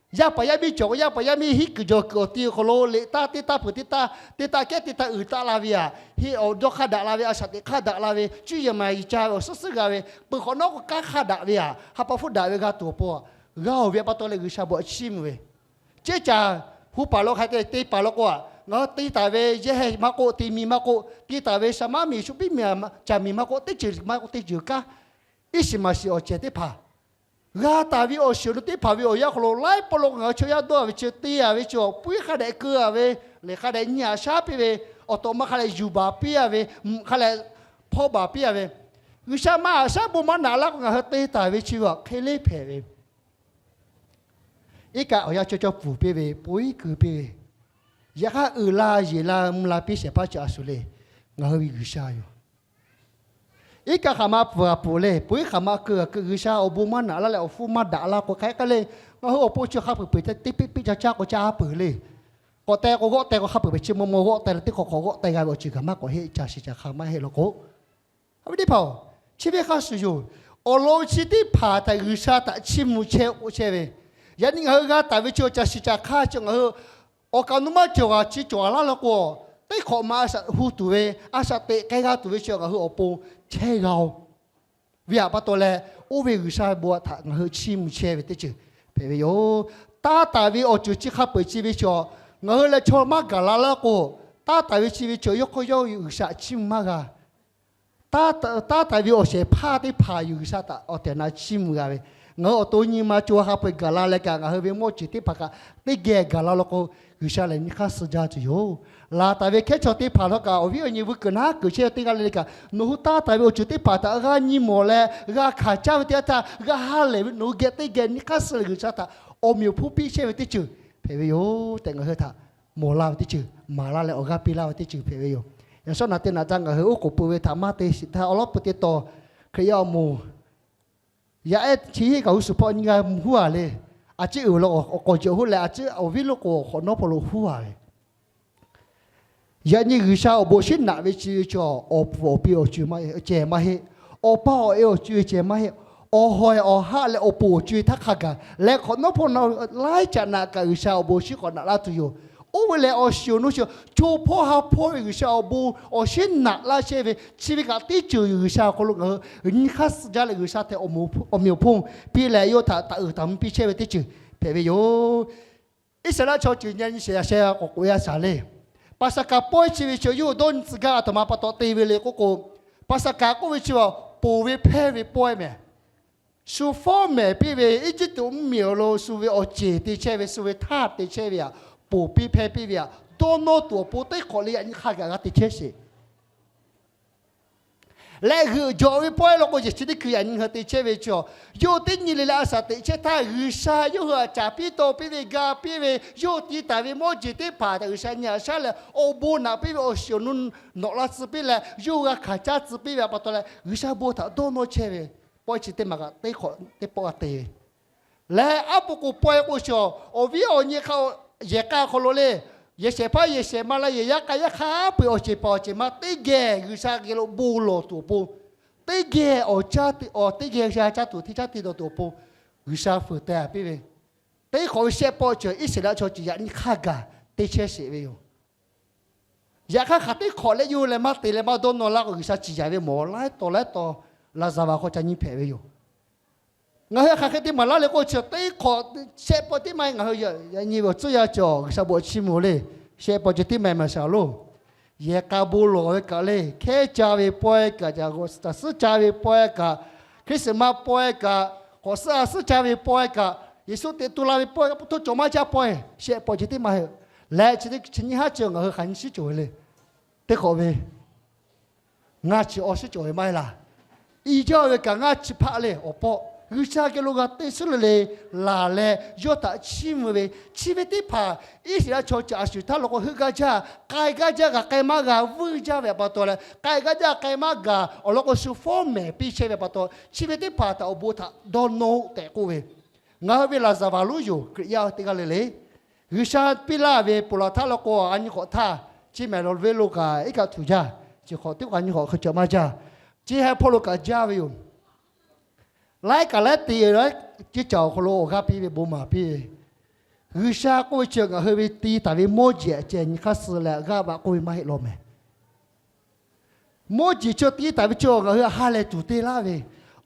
Yaˇ paˍ yaˇ miˇ cawˬ k'o, yaˇ paˍ yaˇ miˇ hiˉ kuiˬ jawˬ kuiˬ awˬ ti awˬ hk'aw lo liꞈ taˇ teˇ taˇ peuˬ teˇ taˇ, teˇ taˇ kehˉ teˇ taˇ uiˍ taˆ la ve aꞈ, heˆ awˬ dawˇ hk'a daꞈ la ve, a shaꞈ teꞈ hk'a daꞈ la ve, cuˇ yiˍ maˍ yiˍ ca ve awˬ suhˉ suhˉ g'a ve, peuˬ hk'awꞈ nawˉ k'o kanˉ hk'a daꞈ ve aꞈ, ha pa hpfuhˇ daꞈ ve g'a tuˬ awˬ pon, g'a oˬ ve pa taw leh G'uiˬsha bvuhꞈ chiˇ mvuh ve, ceˇ caˬ hu paˍ law hk'a te te paˍ law k'o, ngaˬ hui te taˍ ve yehˇ heh maˇ k'oˆ, te miˬ maˇ k'oˆ, te taˍ ve shaˍ maˉ miˬ shu piˉ miˬ caˍ miˬ maˇ k'oˆ, teˇ ceuˬ maˇ k'oˆ teˇ ceuˬ kanˉ, iˉ shiˍ maˍ shiˍ awˬ cehˬ teˇ hpaˍ g'a taˍ ve awˬ shiˍ awˬ nu teˇ hpaˍ ve awˬ yanˇ hk'aw lo laiˉ pawˆ lo ngaˬ hui chaw yaˇ dawˇ a ve chi te a ve chi awˬ puiˉ hk'a dehꞈ keu a ve, lehˬ hk'a dehꞈ nyi a shaˉ piˇ ve, awˬ tawꞈ ma hk'a dehꞈ yuˬ baˬ piˇ a ve, hk'a dehꞈ hpawˇ baˬ piˇ a ve, G'uiˬsha maˇ haꞈ shaˉ bon maˇ naꞈ laˇ k'o, ngaˬ hui te taˍ ve chi ve hk'e le hpehꞈ ve. Iˉ kaˆ awˬ yanˇ cawˇ cawˇ pfuhˍ piˇ ve, pon iˉ keu piˇ ve, yaꞈ hk'aˇ uiˍ la yeˬ la mvuh la piˇ shehˍ hpaˇ chi a shuˍ le, ngaˬ hui ve G'uiˬsha yoˬ. Iˉ kaˆ hk'aˬ ma pfuhˍ a pfuhˍ le, pon iˉ hk'aˬ ma keu a keu, G'uiˬsha awˬ bon maˇ naꞈ laˇ leh awˬ hpfuhˇ maˇ daꞈ laˇ k'o, hk'aˬ hk'e le, ngaˬ hui awˬ pon chi hk'a peuˬ peuˬ te teˇ piˇ piˇ ca caˇ k'o caˇ peuˬ le. K'awꞈ te k'o g'awˆ te k'o hk'a peuˬ peuˬ, chi maw maw g'awˆ te leh teˇ hk'awꞈ hk'awꞈ g'awˆ te g'a ve awˬ ceuˬ gaˬ maˇ k'awꞈ heˆ, ca shiˍ ca hk'a maˇ heˆ law k'o, a ve teˇ hpaˍ-oˬ, chi ve hk'a shuˍ yoˬ. Awˬ lawn chi teˇ hpaˍ htaꞈ G'uiˬsha htaꞈ chiˇ mvuh chehˇ k'oˆ chehˇ ve, yaꞈ nyi ngaˬ hui g'a taˍ ve chi awˬ ca shiˍ ca hk'a chi ngaˬ hui awˬ kaˍ nu maˇ cawˬ g'a chi cawˬ a laˇ law k'o, teˇ hk'awꞈ ma a shaꞈ hu tuˬ ve, a shaꞈ teꞈ k'ai g'a tuˬ ve chi ngaˬ hui awˬ pon chehˇ g'a-oˬ. Ve aꞈ pa taw leh, oˇ ve G'uiˬsha bon htaꞈ ngaˬ hui chiˇ mvuh chehˇ ve teˇ ceuˬ hpehꞈ ve yoˬ. Taˇ taˍ ve awˬ ceuˬ chi hk'a peu-eˬ chi ve chaw, ngaˬ hui leh chaw maˇ gaˬ la laˇ k'o, taˇ taˍ ve chi ve chaw yawˇ hk'aw yawˇ G'uiˬsha chiˇ mvuh maˇ g'a. Taˇ taˍ ve awˬ shehˍ hpaˇ teˇ hpaˍ yoˬ G'uiˬsha htaꞈ awˬ tehˬ awˬ na chiˇ mvuh g'a ve. Ngaˬ hui awˬ to nyi ma co ha hk'a peu-eˬ gaˬ la leh kaꞈ, ngaˬ hui ve mawˇ jeˬ teˇ hpaˍ kaꞈ teˇ geh gaˬ la law k'o, G'uiˬsha lehˬ nyi hk'aˇ suh jaˇ tuˬ yoˬ. Laˬ taˍ ve hkehˉ chaw teˇ hpaˍ htawˇ kaꞈ, awˬ viˉ awˬ nyi vuiˬ kuiˬ naˉ kuiˬ chehˇ ve teˇ g'aˇ le le kaꞈ, nawˬ hui taˇ taˍ ve awˬ ceuˬ teˇ hpaˍ htaꞈ g'a nyi mawˬ leh g'a hkanˍ caˇ ve teˇ yanˇ htaˇ, g'a ha lehˬ ve nawˬ hui geh teˇ geh nyi hk'aˇ suh leh G'uiˬsha htaꞈ awˬ meꞈ awˬ hponˇ piˇ chehˇ ve teˇ ceuˬ hpehꞈ ve yoˬ tehꞈ, ngaˬ hui htaꞈ mawˬ laˇ ve teˇ ceuˬ, maˍ laˇ leh awˬ g'aˇ piˇ laˇ ve teˇ ceuˬ hpehꞈ ve yoˬ. Yaꞈ shawˉ naꞈ teˇ naꞈ htaˇ ngaˬ hui oˉ k'oˍ pui ve htaꞈ maˇ te shiˍ htaˇ, awˬ lawˉ pui teˇ taw Hkriꞈ yaˇ awˬ moˍ yaˇ ehˉ chi hiˆ kaꞈ g'uˇ suhˍ hpawˇ nyi g'a mvuh huˉ a le. A ciˉ uiˍ lo awˬ k'awꞈ jehˬ huˉ leh, a ciˉ awˬ viˉ lo k'o awˬ hk'awꞈ nawˉ hpawˇ lo huˉ a ve, yaꞈ nyi G'uiˬsha awˬ bon shinˉ naꞈ ve chi ve chaw, awˬ pfuhˍ awˬ pi awˬ ceuˬ cehˬ maˇ heˆ. Awˬ pa awˬ e awˬ ceuˬ cehˬ maˇ heˆ. Awˬ hawˍ awˬ haˆ leh awˬ pon awˬ ceuˬ htaˇ hk'a gaˬ leh hk'awꞈ nawˉ hpawˇ na laiˉ caꞈ naꞈ kaꞈ G'uiˬsha awˬ bon shinˉ k'awꞈ naꞈ laˇ tuˬ yoˬ. Oˇ ve lehˬ, awˬ shiˍ awˬ nu shiˍ co hpawˇ ha hpawˇ ve G'uiˬsha awˬ bon awˬ shinˉ naꞈ laˇ chehˇ ve, chi ve kaꞈ teˇ ceuˬ yoˬ. G'uiˬsha awˬ hk'aw lo ngaˬ hui nyi hk'aˇ suh jaˇ leh G'uiˬsha hteꞈ awˬ meꞈ awˬ hponˇ piˇ leh, yawˇ htaꞈ taˍ uiˍ taˍ mvuh piˇ chehˇ ve teˇ ceuˬ hpehꞈ ve yoˬ. Iˉsaˍreˍlaˆ chaw ceuˬ nyi nyi shehˍ shehˍ k'awꞈ k'oꞈ e a shaˍ le. Paˍsaˍhkaˍ pawehˇ chi ve chaw yawˇ hui dawˇ nyi tcuh gaˇ a htoꞈ ma pa taw te ve le k'oˆ k'o, Paˍsaˍhkaˍ k'oˆ ve chi a, ponˬ ve hpehˇ ve pawehˇ mehˍ. Shu fawˉ mehˍ piˇ ve Eˇjiˇtuꞈ mvuhˇmiˬ awˬ lo shu ve awˬ ceˬ te chehˇ ve, shu ve htaˇ te chehˇ ve aꞈ, ponˬ piˇ hpehˇ piˇ ve aꞈ, dawˇ nawˇ tuˬ awˬ pon teˇ hk'awꞈ le yaꞈ nyi hk'a gaˬ g'a te chehˇ sheˍ. Leh g'euꞈ jawꞈ ve pawehˇ law k'o, yehˬ chi teˇ hkui yaꞈ nyi ngaˬ hui te chehˇ ve chaw, yawˇ hui teˇ nyi le leh a shaꞈ teꞈ chehˇ htaˇ, G'uiˬsha yawˇ hui aꞈ caˍ piˇ taw piˇ ve, ga piˇ ve, yawˇ hui ti taˍ ve mawˇ jeˬ teˇ hpaˍ htaꞈ G'uiˬsha nyi haꞈ shaˉ leh awˬ bon naꞈ piˇ ve awˬ shiˍ awˬ nu nawꞈ la tcuh piˇ leh, yawˇ hui g'a hkanˍ caˇ tcuh piˇ ve aꞈ pa taw leh, G'uiˬsha bon htaꞈ dawˇ nawˇ chehˇ ve pawehˇ chi teˇ maˬ kaꞈ teˇ hk'awꞈ teˇ pawˆ g'a te ve. Leh aˉ po k'o pawehˇ k'o shuˍ, awˬ viˉ awˬ nyi hk'a, yehˬ k'a hk'aw lo le, yehˬ shehˍ hpaˇ yehˬ shehˍ ma leh yehˬ yaˇ k'a yaˇ hk'a peu-eˬ awˬ ceˬ paˍ awˬ ceˬ ma teˇ geh G'uiˬsha geh lo bon lawˬ tuˬ awˬ pon, teˇ geh awˬ caˇ, awˬ teˇ geh G'uiˬsha caˇ tuˬ hteˇ caˇ te dawˬ tuˬ awˬ pon, G'uiˬsha fuiˍ teh piˇ ve, teˇ hk'awꞈ ve shehˆ pawˆ ceuˬ Iˉsaˍreˍlaˆ chaw ceuˬ yaꞈ nyi hk'a gaˬ te chehˇ sheˍ ve yoˬ. Yaꞈ hk'aˇ hk'aˬ teˇ hk'awꞈ leh yawˇ hui leh maˇ te leh maˇ dawˇ nawˇ laˇ k'o, G'uiˬsha ciˍ yanˍ ve mawˬ laiˉ taw laiˉ taw laˍzaˍvaˍ hk'aw ca nyi hpehꞈ ve yoˬ. Ngaˬ hui hk'aˬ hk'e te maˍ laˇ le k'o, chi teˇ hk'awꞈ shehˆ pawˆ teˇ maˇ ngaˬ hui yaꞈ nyi ve awˬ tcuhˇ yaˇ cawˬ G'uiˬsha bon chiˇ mvuh le. Shehˆ pawˆ ceuˬ teˇ maˬ maˍ shaˍ lo, yehˬ k'a bon lawˬ ve kaꞈ le, hkehˉ ca ve pawehˇ kaꞈ, caˬ suhˉ ca ve pawehˇ kaꞈ, Christmas pawehˇ kaꞈ, k'awꞈ suhˉ a suhˉ ca ve pawehˇ kaꞈ, Yeˍsuˆ teꞈ tu la ve pawehˇ kaꞈ, pu htoˇ cawˬ maˇ jaˇ pawehˇ shehˆ pawˆ ceuˬ teˇ maˇ heˆ. Leh chi nyiˇ haˉ ceuˬ ngaˬ hui hk'aˬ nyi shiˉ cawˬ ve le. Teˇ hk'awꞈ ve ngaˇ chi awˬ shiˉ cawˬ ve maˇ heˆ laˇ. I jaˇ ve kaꞈ ngaˇ chi hpaˆ le awˬ pawˆ G'uiˬsha geh lo g'a te suhˉ le le laˬ leh yawˇ htaꞈ chiˇ mvuh ve, chi ve teˇ hpaˍ Iˉsaˍreˍlaˆ chaw ceuˬ a shuˍ htaˇ law k'o heuˆ gaˇ jaˇ, k'ai gaˇ jaˇ, g'a k'ai maˇ g'a vuiˇ jaˇ ve aꞈ pa taw leh, k'ai gaˇ jaˇ, k'ai maˇ gaˬ awˬ lawn k'o, shu fawˉ mehˍ piˇ chehˇ ve aꞈ pa taw, chi ve teˇ hpaˍ htaꞈ awˬ bon htaꞈ dawˇ nawˇ-oˆ tehꞈ k'oˆ ve, ngaˬ hui ve laˍzaˍvaˍ lonˉ yoˬ. Hkriꞈ yaˇ teˇ g'aˇ le le, G'uiˬsha piˇ laˇ ve ponˬ laˬ htaˇ law k'o, a nyi hk'awꞈ htaˇ, chi mehˍ lawˬ ve lo kaꞈ iˉ kaˆ htuˬ jaˇ, chi hk'awꞈ teˇ k'o a nyi hk'awꞈ hk'e cawˬ maˇ jaˇ, chi heh hpawˇ lo kaꞈ jaˇ ve yoˬ. Laiˉ kaꞈ laiˉ te leh ceˇ caˬ awˬ hk'aw lo awˬ g'aˇ piˇ ve bon maˍ piˇ ve, G'uiˬsha k'oˆ ve chi ngaˬ hui ve ti taˍ ve mawˇ jeˬ ceh nyi hk'aˇ suh leh g'aˇ vaꞈ k'oˆ ve maˇ heˆ law mehˍ. Mawˇ jeˬ chi ti taˍ ve chaw ngaˬ hui ha lehˬ tuˬ te laˇ ve,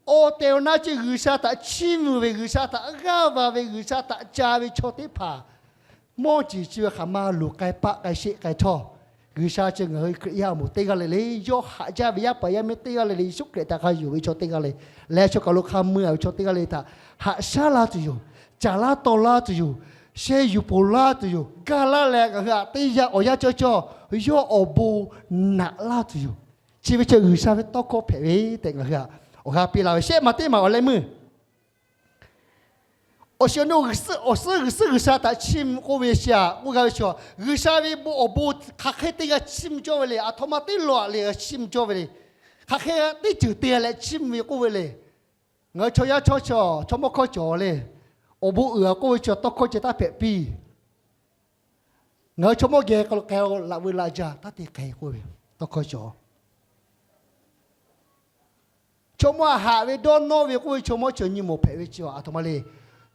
awˬ tehˬ awˬ na chi G'uiˬsha htaꞈ chiˇ mvuh ve, G'uiˬsha htaꞈ g'aˇ va ve, G'uiˬsha htaꞈ ca ve chaw teˇ hpaˍ, mawˇ jeˬ chi ve hk'aˬ ma luˬ k'ai paˆ k'ai sheˆ k'ai htawˇ, G'uiˬsha chi ngaˬ hui Hkriꞈ yaˇ awˬ moˍ teˇ g'aˇ le le, yawˇ haꞈ jaˇ ve yaˇ paˍ yaˇ miˇ teˇ g'aˇ le le, Yeˍsuˆ Hkriꞈ htaꞈ hk'a yuˬ ve chaw teˇ g'aˇ le, leh chaw kaˬ lo hk'a mui a ve chaw teˇ g'aˇ le htaꞈ haꞈ shaˉ laˇ tuˬ yoˬ. Caˍ laˇ taw laˇ tuˬ yoˬ. Sheh yuˬ ponˬ laˇ tuˬ yoˬ. Gaˇ laˇ leh ngaˬ hui htaꞈ teˇ yanˇ awˬ yanˇ cawˇ cawˇ yawˇ awˬ bon naꞈ laˇ tuˬ yoˬ. Chi ve chi G'uiˬsha ve tawˇ hkawˇ hpehꞈ ve tehꞈ ngaˬ hui awˬ g'a piˇ la ve shehˆ maˬ teˇ maˬ awˬ leh meuˇ Awˬ shiˍ awˬ nu awˬ suhˉ g'uiˬsha htaꞈ chiˇ mvuh k'oˆ ve chi aꞈ k'oˆ g'a ve chaw, G'uiˬsha ve bon awˬ bon hk'aˬ hk'e te g'a chiˇ mvuh cawˇ ve le. Aˬ htoꞈ ma teˇ lawˬ aꞈ le g'a chiˇ mvuh cawˇ ve le. Hk'aˬ hk'e teˇ ceuˬ te leh chiˇ mvuh ve k'oˆ ve le. Ngaˬ hui chaw yaˇ chaw chaw chaw mawˇ hkawˇ cawˬ le. Awˬ bon uiˍ aꞈ k'oˆ ve chi tawˇ hkawˇ ceh taˇ hpehꞈ piˇ. Ngaˬ hui chaw mawˇ geh k'ai laꞈ veu laꞈ jaˇ taˇ te k'ai k'oˆ ve tawˇ hkawˇ cawˬ. Chaw mawˇ haꞈ ve dawˇ nawˇ ve k'oˆ ve chaw mawˇ cawˬ nyi mawˬ hpehꞈ ve chi aꞈ, aˬ htoꞈ ma le.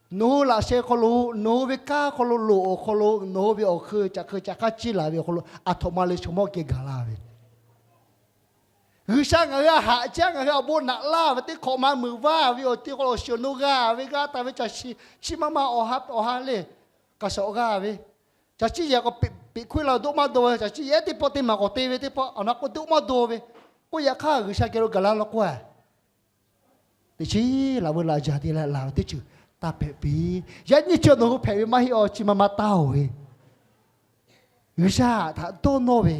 Nawˬ hui laꞈ sheh hk'aw lo, nawˬ hui ve kanˉ hk'aw lo, loꞈ awˬ hk'aw lo, nawˬ hui ve awˬ hk'eun caꞈ hk'eun caꞈ hk'aˇ ciˇ laˬ ve awˬ hk'aw lo aˬ htoꞈ ma le chaw mawˇ geh gaˬ la ve G'uiˬsha ngaˬ hui haꞈ jaˇ, ngaˬ hui awˬ bon naꞈ laˇ ve teˇ hk'awꞈ ma muiˬ vaˇ ve awˬ ti hk'aw lo awˬ shiˍ awˬ nu g'a ve g'a taˍ ve caˬ chi, chi ma ma awˬ ha awˬ ha le, kaꞈ shawˍ g'a ve, caˬ ciˇ yehˬ k'awꞈ peꞈ hkuiˇ la doˆ maˇ daw ve, caˬ ciˇ yehˬ teˇ pawˆ teˇ maˬ k'awꞈ te ve teˇ pawˆ awˬ na k'o doˆ maˇ daw ve, k'oˆ yaꞈ hk'aˇ G'uiˬsha geh lo gaˬ la law k'o a, teꞈ chiˉ laꞈ veu laꞈ jaˇ te leh laˬ ve teˇ ceuˬ taˇ hpehꞈ piˇ. Yaꞈ nyi chi nawˬ hui hpehꞈ ve maˇ heˆ, awˬ chi ma ma taˇ oˬ ve G'uiˬsha htaꞈ dawˇ nawˇ ve,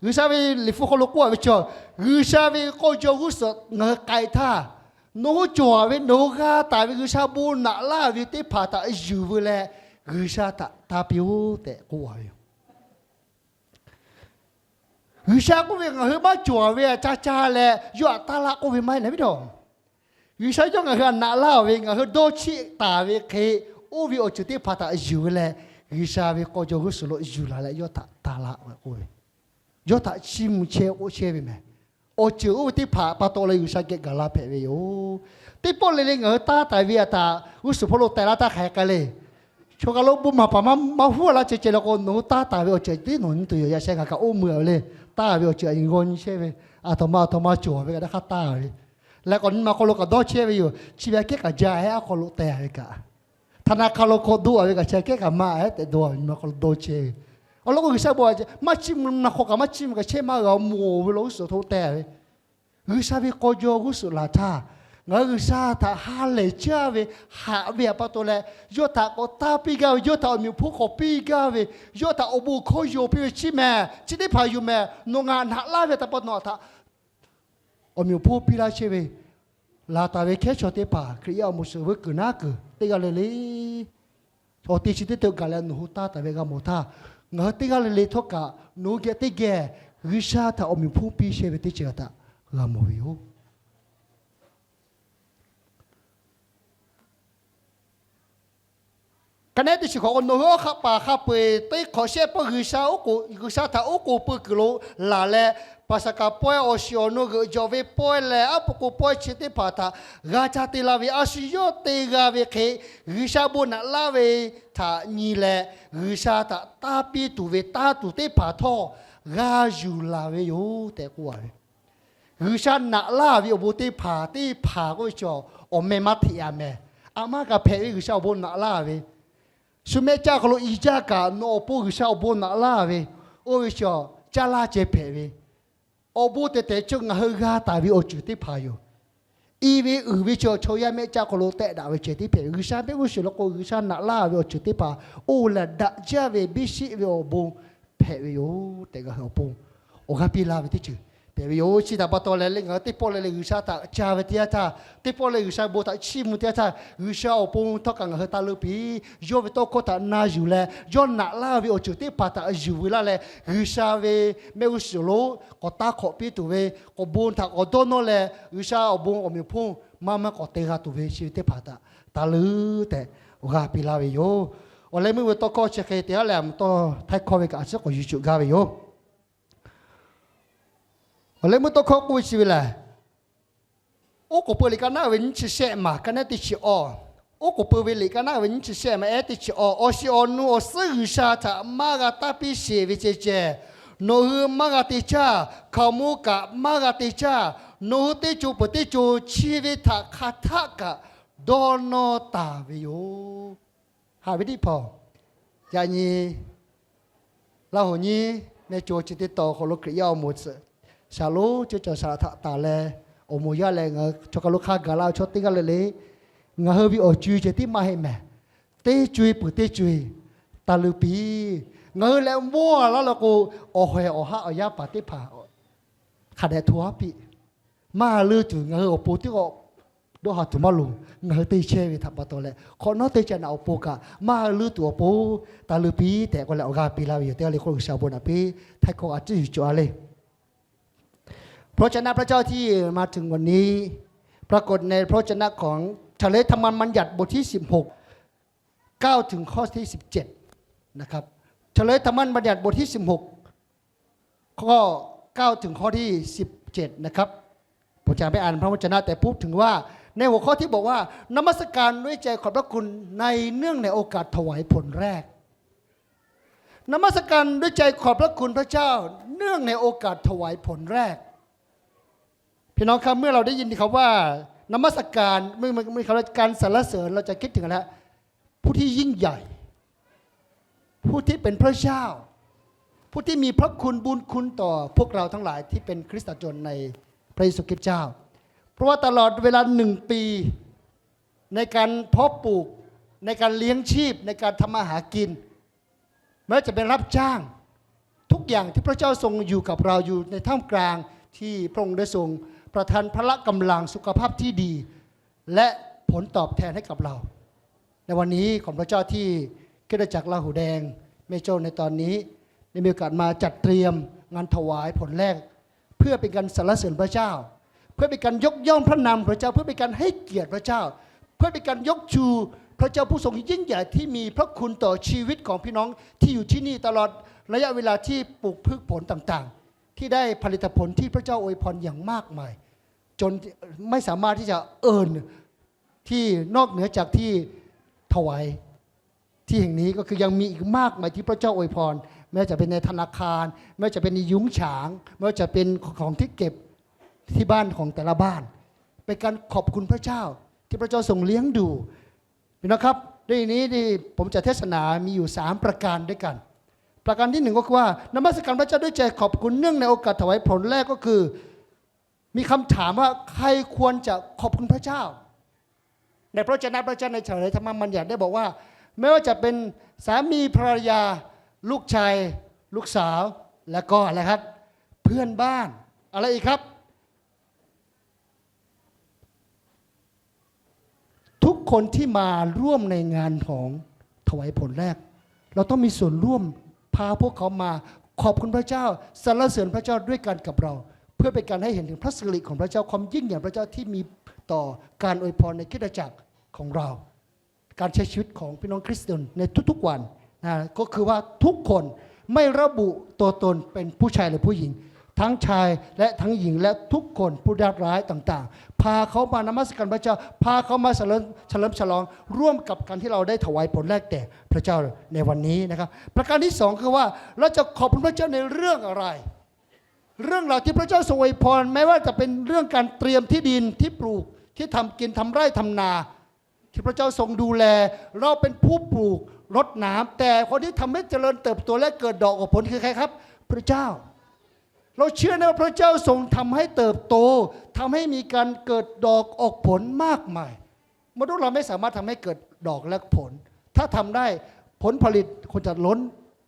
G'uiˬsha ve liꞈ hpu hk'aw lo k'oˆ a ve chi, G'uiˬsha ve k'aw jaw g'uˇ suhˍ ngaˬ hui k'ai htaˇ, nawˬ hui cawˬ ve nawˬ hui g'a taˍ ve G'uiˬsha bon naꞈ laˇ ve teˇ hpaˍ htaꞈ yuˬ veu leh G'uiˬsha htaꞈ taˇ piˇ-oˆ tehꞈ k'oˆ a ve yoˬ. G'uiˬsha k'oˆ ve ngaˬ hui maˇ cawˬ ve htaꞈ ca ca leh yawˇ htaꞈ taˇ laˇ k'oˆ ve maˇ heˆ na viˉ daw. G'uiˬsha yawˇ ngaˬ hui htaꞈ naꞈ laˇ ve, ngaˬ hui dawˇ cheˆ taˍ ve hk'e, oˇ ve awˬ ceuˬ teˇ hpaˍ htaꞈ yuˬ ve leh, G'uiˬsha ve k'aw jaw g'uˇ suhˍ lo yuˬ laˬ leh yawˇ htaꞈ taˇ laˇ k'oˆ ve, yawˇ htaꞈ chiˇ mvuh chehˇ k'oˆ chehˇ ve mehˬ. Awˬ ceuˬ oˇ ve teˇ hpaˍ pa taw leh G'uiˬsha geh gaˬ la hpehꞈ ve yoˬ. Teˇ pawˆ le le ngaˬ hui taˇ taˍ ve htaꞈ g'uˇ suhˍ hpawˇ lo teh laˇ taˇ hk'aˬ hk'e k'ai le. Chaw kaˬ lo bon maˍ paˍ maˇ huˉ laˇ ceh ceh le k'o, nawˬ hui taˇ taˍ ve awˬ ceuˬ tiˉ nawˬ nyi tuˬ yoˬ. Yaꞈ sheh ngaˬ kaꞈ oˇ meuˇ a ve le, taˇ ve awˬ ceuˬ a nyi g'aw nyi chehˇ ve, aˬ htoꞈ ma aˬ htoꞈ ma cawˬ ve kaꞈ daˇ hk'aˇ taˇ ve le. Leh k'awꞈ nyi ma hk'aw lo kaꞈ dawˇ chehˇ ve yoˬ. Chi ve aꞈ kehˉ kaꞈ jaˇ ehˉ aˉ hk'aw lo teh ve kaꞈ, htaꞈ na hk'a lo hk'aw doˆ a ve kaꞈ chi aꞈ kehˉ kaꞈ maˇ ehˉ tehꞈ dawˇ a ve nyi ma hk'aw lo dawˇ chehˇ ve. Awˬ lawn k'o G'uiˬsha bon maˇ chiˇ mvuh na hk'aw kaꞈ maˇ chiˇ mvuh kaꞈ chehˇ maˇ g'a mawˬ ve law g'uˇ suhˍ hto teh ve G'uiˬsha ve k'aw jaw g'uˇ suhˍ laˬ htaˇ, ngaˬ hui G'uiˬsha htaꞈ ha lehˬ caˇ ve, haꞈ ve pa taw leh, yawˇ htaꞈ k'awꞈ taˇ piˇ gaˇ ve, yawˇ htaꞈ awˬ meꞈ awˬ hponˇ k'awꞈ piˇ gaˇ ve, yawˇ htaꞈ awˬ bon hkawˇ yaw piˇ ve chi mehˬ, chi teˇ hpaˍ yoˬ mehˬ. Nawˬ ngaˬ naꞈ laˇ ve htaꞈ pa taw htaꞈ awˬ meꞈ awˬ hponˇ piˇ laˇ chehˇ ve, laˬ taˍ ve hkehˉ chaw teˇ hpaˍ Hkriꞈ yaˇ awˬ moˍ suhˍ veuˇ kuiˬ naˉ kuiˬ teˇ g'aˇ le le chaw te chi teˇ to gaˬ leh nawˬ hui taˇ taˍ ve g'a mawˬ htaˇ, ngaˬ hui teˇ g'aˇ le le htawˇ kaꞈ nawˬ hui geh teˇ geh G'uiˬsha htaꞈ awˬ meꞈ awˬ hponˇ piˇ chehˇ ve teˇ ceuˬ htaꞈ g'a mawˬ ve yoˬ. Ka nehˉ teˇ chi hk'awꞈ k'o, nawˬ hui awˬ hk'aˆ paˍ hk'a peu-eˬ teˇ hk'awꞈ shehˆ pawˆ G'uiˬsha oˉ k'oˍ, G'uiˬsha htaꞈ oˉ k'oˍ pui kuiˬ lo laˬ leh, Paˍsaˍhkaˍ pawehˇ awˬ shiˍ awˬ nu g'euꞈ jawˬ ve pawehˇ leh aˉ po k'o pawehˇ chi teˇ hpaˍ htaꞈ g'a ca te la ve a shu yawˇ te g'a ve hk'e, G'uiˬsha bon naꞈ laˇ ve htaꞈ nyi leh, G'uiˬsha htaꞈ taˇ piˇ tuˬ ve taˇ tuˬ teˇ hpaˍ htawˇ g'a yuˬ laˬ ve yoˬ tehꞈ k'oˆ a ve G'uiˬsha naꞈ laˇ ve awˬ bon teˇ hpaˍ teˇ hpaˍ k'oˆ ve chaw, awˬ meh maˇ hteꞈ a meh. A maˇ kaꞈ hpehꞈ ve G'uiˬsha awˬ bon naꞈ laˇ ve, shu mehˆ caˇ hk'aw lo i jaˇ kaꞈ nawˬ awˬ pon G'uiˬsha awˬ bon naꞈ laˇ ve, oˇ ve chaw caˇ laˇ ceh hpehꞈ ve, awˬ bon tehˬ tehˬ chi ngaˬ hui g'a taˍ ve awˬ ceuˬ teˇ hpaˍ yoˬ. I ve uiˍ ve chaw, chaw yaˇ mehˆ caˇ hk'aw lo tehˆ daꞈ ve ceh tiˉ hpehꞈ ve, G'uiˬsha mehˆ g'uˇ suhˍ lo k'o G'uiˬsha naꞈ laˇ ve awˬ ceuˬ teˇ hpaˍ oˇ lehˬ daꞈ jaˇ ve biˇ sheˆ ve awˬ bon hpehꞈ ve yoˬ tehꞈ ngaˬ hui awˬ pon awˬ g'aˇ piˇ laˇ ve teˇ ceuˬ hpehꞈ ve yoˬ. Chi htaꞈ pa taw leh le ngaˬ hui teˇ pawˆ le le G'uiˬsha htaꞈ ca ve teˇ yanˇ htaˇ, teˇ pawˆ le G'uiˬsha bon htaꞈ chiˇ mvuh teˇ yanˇ htaˇ, G'uiˬsha awˬ pon htawˇ kaꞈ ngaˬ hui taˇ leuˇ piˇ. Yawˇ ve tawˇ hkawˇ htaꞈ na yuˬ leh yawˇ naꞈ laˇ ve awˬ ceuˬ teˇ hpaˍ htaꞈ yuˬ veu laˇ leh, G'uiˬsha ve mehˆ g'uˇ suhˍ lo k'awꞈ taˇ hk'awꞈ piˇ tuˬ ve, k'awꞈ bon htaꞈ k'awꞈ dawˇ nawˇ leh G'uiˬsha awˬ bon awˬ meꞈ awˬ hponˇ maˇ maˇ k'awꞈ te g'a tuˬ ve chi ve teˇ hpaˍ htaꞈ taˇ leuˇ tehꞈ awˬ g'aˇ piˇ laˇ ve yoˬ. Awˬ leh meuˇ ve tawˇ hkawˇ chi hk'e te haˉ leh a mvuhˇ tawˇ htaiˇ hkawˇ ve kaꞈ a ciˉ k'awꞈ yuˬ cuˬ gaˇ ve yoˬ. Awˬ leh meuˇ tawˇ hkawˇ k'oˆ ve chi ve lehˬ, Oˉ k'oˍ pui liꞈ ka naˉ ve nyiˇ chi shehˆ maˬ ka nehˉ teˇ chi awˬ. Oˉ k'oˍ pui ve liꞈ ka naˉ ve nyiˇ chi shehˆ maˬ ehˉ teˇ chi awˬ. Awˬ shiˍ awˬ nu awˬ suhˉ G'uiˬsha htaꞈ maˇ g'a taˇ piˇ sheˍ ve ceh ceh, nawˬ hui maˇ g'a te caˇ. Hkaoˍ monˇ kaꞈ maˇ g'a te caˇ. Nawˬ hui teˇ co peuˬ teˇ co chi ve htaꞈ hk'aˬ htaˆ kaꞈ dawˇ nawˇ taˍ ve yoˬ. Haꞈ ve teˇ hpaˍ, yaꞈ nyi Laˇ hoˍ nyiˇ meh co chi teˇ taw awˬ hk'aw lo Hkriꞈ yaˇ awˬ moˍ tsuhꞈ shaˍ lonˉ ceuˇ caˬ shaˍ htaꞈ taˍ leh, awˬ moˍ yaˇ leh ngaˬ hui chaw hk'a lo hk'a gaˬ la chaw teˇ g'aˇ le le, ngaˬ hui ve awˬ co-e ceh tiˉ maˇ heˆ mehˍ. Teˇ co-e peuˬ teˇ co-e taˇ leuˇ piˇ. Ngaˬ hui leh mawˇ a laˇ la k'o, awˬ hawehˬ awˬ haˉ awˬ yaˇ paˍ teˇ hpaˍ hk'a dehꞈ hto aˉ piˇ. Maˇ luˇ tuˬ ngaˬ hui awˬ pon teˇ k'awꞈ dawˇ ha tuˬ maˇ loˍ. Ngaˬ hui teˇ chehˇ ve htaꞈ pa taw leh, hk'awꞈ nawˉ teˇ ca naꞈ awˬ pon kaꞈ maˇ luˇ tuˬ awˬ pon taˍ leuˬ piˇ tehꞈ k'oˆ leh awˬ g'aˇ piˇ laˇ ve yoˬ. Teˇ g'aˇ le k'oˆ G'uiˬsha awˬ bon naꞈ piˇ htaiˇ hkawˇ a ciˉ yuˬ cawˬ a le. พระวจนะ พระเจ้าที่มาถึงวันนี้ ปรากฏในพระวจนะของ เฉลยธรรมบัญญัติบทที่สิบหก เก้าถึงข้อที่สิบเจ็ดนะครับ เฉลยธรรมบัญญัติบทที่สิบหก ข้อ เก้า ถึงข้อที่สิบเจ็ดนะครับ ผมจะไม่อ่านพระวจนะ แต่พูดถึงว่าในหัวข้อที่บอกว่านมัสการด้วยใจขอบพระคุณในเนื่องในโอกาสถวายผลแรก นมัสการด้วยใจขอบพระคุณพระเจ้าเนื่องในโอกาสถวายผลแรก พี่น้องครับ เมื่อเราได้ยินคำว่านมัสการ เมื่อมีคำว่าการสรรเสริญ เราจะคิดถึงอะไรฮะ? ผู้ที่ยิ่งใหญ่ ผู้ที่เป็นพระเจ้า ผู้ที่มีพระคุณบุญคุณต่อพวกเราทั้งหลายที่เป็นคริสตชนในพระเยซูคริสต์เจ้า เพราะว่าตลอดเวลาหนึ่งปี ในการเพาะปลูก ในการเลี้ยงชีพ ในการทำมาหากิน ไม่ว่าจะเป็นรับจ้าง ทุกอย่างที่พระเจ้าทรงอยู่กับเรา อยู่ในท่ามกลาง ที่พระองค์ได้ทรงประทานพละกำลัง สุขภาพที่ดี และผลตอบแทนให้กับเรา ในวันนี้ขอบพระเจ้าที่คริสตจักรราหูแดงแม่โจ้ในตอนนี้ ได้มีโอกาสมาจัดเตรียมงานถวายผลแรก เพื่อเป็นการสรรเสริญพระเจ้า เพื่อเป็นการยกย่องพระนามพระเจ้า เพื่อเป็นการให้เกียรติพระเจ้า เพื่อเป็นการยกชูพระเจ้าผู้ทรงยิ่งใหญ่ที่มีพระคุณต่อชีวิตของพี่น้องที่อยู่ที่นี่ตลอดระยะเวลาที่ปลูกพืชผลต่างๆ ที่ได้ผลิตผลที่พระเจ้าอวยพรอย่างมากมาย จนไม่สามารถที่จะ earn ที่นอกเหนือจากที่ถวาย ที่แห่งนี้ก็คือยังมีอีกมากมายที่พระเจ้าอวยพร ไม่ว่าจะเป็นในธนาคาร ไม่ว่าจะเป็นในยุ้งฉาง ไม่ว่าจะเป็นของที่เก็บที่บ้านของแต่ละบ้าน เป็นการขอบคุณพระเจ้าที่พระเจ้าทรงเลี้ยงดู พี่น้องครับ ในนี้นี่ผมจะเทศนามีอยู่สามประการด้วยกัน ประการที่หนึ่งก็คือว่านมัสการพระเจ้าด้วยใจขอบคุณเนื่องในโอกาสถวายผลแรกก็คือ มีคำถามว่าใครควรจะขอบคุณพระเจ้า ในพระวจนะพระเจ้าในเฉลยธรรมบัญญัติได้บอกว่า ไม่ว่าจะเป็นสามีภรรยา ลูกชาย ลูกสาว และก็อะไรครับ เพื่อนบ้าน อะไรอีกครับ ทุกคนที่มาร่วมในงานของถวายผลแรก เราต้องมีส่วนร่วมพาพวกเขามาขอบคุณพระเจ้า สรรเสริญพระเจ้าด้วยกันกับเรา เพื่อเป็นการให้เห็นถึงพระสิริของพระเจ้า ความยิ่งใหญ่พระเจ้าที่มีต่อการอวยพรในคริสตจักรของเรา การใช้ชีวิตของพี่น้องคริสเตียนในทุกๆวันนะ ก็คือว่าทุกคนไม่ระบุตัวตนเป็นผู้ชายหรือผู้หญิง ทั้งชายและทั้งหญิงและทุกคนผู้ยากไร้ต่างๆ พาเขามานมัสการพระเจ้า พาเขามาเฉลิมเฉลิมฉลองร่วมกับการที่เราได้ถวายผลแรกแด่พระเจ้าในวันนี้นะครับ ประการที่สองคือว่าเราจะขอบคุณพระเจ้าในเรื่องอะไร เรื่องราวที่พระเจ้าทรงอวยพร แม้ว่าจะเป็นเรื่องการเตรียมที่ดินที่ปลูก ที่ทำกินทำไร่ทำนา ที่พระเจ้าทรงดูแล เราเป็นผู้ปลูกรดน้ำ แต่คนที่ทำให้เจริญเติบโตและเกิดดอกออกผลคือใครครับ พระเจ้า เราเชื่อนะว่าพระเจ้าทรงทำให้เติบโต ทำให้มีการเกิดดอกออกผลมากมาย มนุษย์เราไม่สามารถทำให้เกิดดอกและผล ถ้าทำได้ผลผลิตคงจะล้น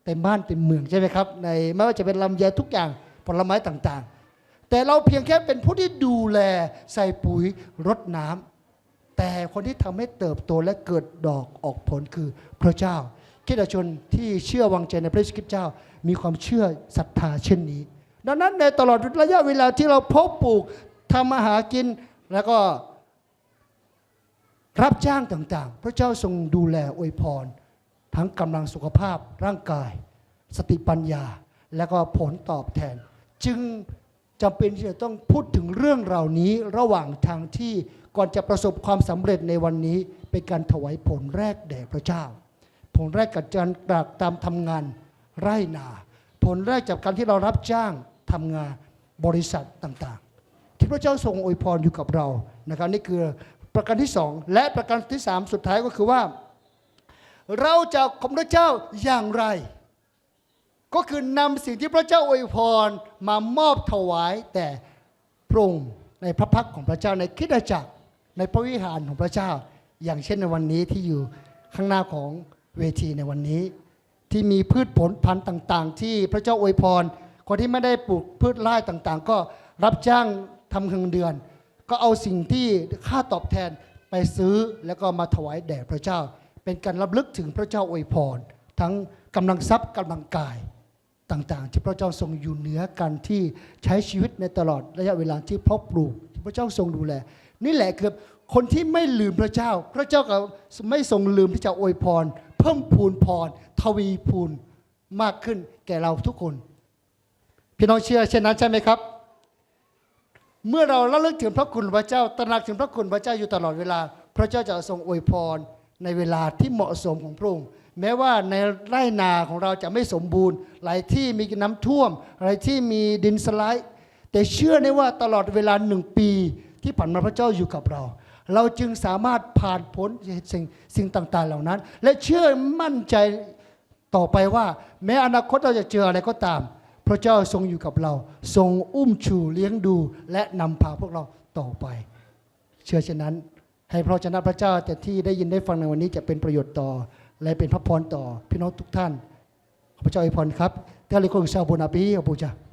เต็มบ้านเต็มเมืองใช่ไหมครับ ในไม่ว่าจะเป็นลำไยทุกอย่างผลไม้ต่างๆ แต่เราเพียงแค่เป็นผู้ที่ดูแลใส่ปุ๋ยรดน้ำ แต่คนที่ทำให้เติบโตและเกิดดอกออกผลคือพระเจ้า คริสตชนที่เชื่อวางใจในพระเยซูคริสต์เจ้า มีความเชื่อศรัทธาเช่นนี้ ดังนั้นในตลอดระยะเวลาที่เราเพาะปลูกทำมาหากิน แล้วก็รับจ้างต่างๆ พระเจ้าทรงดูแลอวยพร ทั้งกำลังสุขภาพร่างกาย สติปัญญา และก็ผลตอบแทน จึงจำเป็นที่จะต้องพูดถึงเรื่องเหล่านี้ระหว่างทางที่ก่อนจะประสบความสำเร็จในวันนี้ เป็นการถวายผลแรกแด่พระเจ้า ผลแรกจากการตรากตรำทำงานไร่นา ผลแรกจากการที่เรารับจ้างทำงานบริษัทต่างๆ ที่พระเจ้าทรงอวยพรอยู่กับเรานะครับ นี่คือประการที่สอง และประการที่สามสุดท้ายก็คือว่า เราจะขอบคุณพระเจ้าอย่างไร ก็คือนำสิ่งที่พระเจ้าอวยพรมามอบถวายแด่พระองค์ในพระพักตร์ของพระเจ้า ในคริสตจักร ในพระวิหารของพระเจ้า อย่างเช่นในวันนี้ที่อยู่ข้างหน้าของเวทีในวันนี้ ที่มีพืชผลพันธุ์ต่างๆ ที่พระเจ้าอวยพร คนที่ไม่ได้ปลูกพืชไร่ต่างๆ ก็ รับจ้างทำเงินเดือน ก็เอาสิ่งที่ค่าตอบแทนไปซื้อ แล้วก็มาถวายแด่พระเจ้า เป็นการรำลึกถึงพระเจ้าอวยพร ทั้งกำลังทรัพย์กำลังกายต่างๆ ที่พระเจ้าทรงอยู่เหนือกัน ที่ใช้ชีวิตในตลอดระยะเวลาที่เพาะปลูก ที่พระเจ้าทรงดูแล นี่แหละคือคนที่ไม่ลืมพระเจ้า พระเจ้าก็ไม่ทรงลืมที่จะอวยพร เพิ่มพูนพร ทวีพูนมากขึ้นแก่เราทุกคน พี่น้องเชื่อเช่นนั้นใช่ไหมครับ เมื่อเราระลึกถึงพระคุณพระเจ้า ตระหนักถึงพระคุณพระเจ้าอยู่ตลอดเวลา พระเจ้าจะทรงอวยพรในเวลาที่เหมาะสมของพระองค์ แม้ว่าในไร่นาของเราจะไม่สมบูรณ์ หลายที่มีน้ำท่วม หลายที่มีดินสไลด์ แต่เชื่อได้ว่าตลอดเวลาหนึ่งปีที่ผ่านมาพระเจ้าอยู่กับเรา เราจึงสามารถผ่านพ้นสิ่งสิ่งต่างๆเหล่านั้น และเชื่อมั่นใจต่อไปว่า แม้อนาคตเราจะเจออะไรก็ตาม พระเจ้าทรงอยู่กับเรา ทรงอุ้มชูเลี้ยงดู และนำพาพวกเราต่อไป เชื่อเช่นนั้น ให้พระวจนะพระเจ้าแต่ที่ได้ยินได้ฟังในวันนี้จะเป็นประโยชน์ต่อ และเป็นพระพรต่อพี่น้องทุกท่าน ขอพระเจ้าอวยพรครับ Teˇ g'aˇ le k'o G'uiˬsha awˬ bon naꞈ piˇ awˬ bon jaˇ.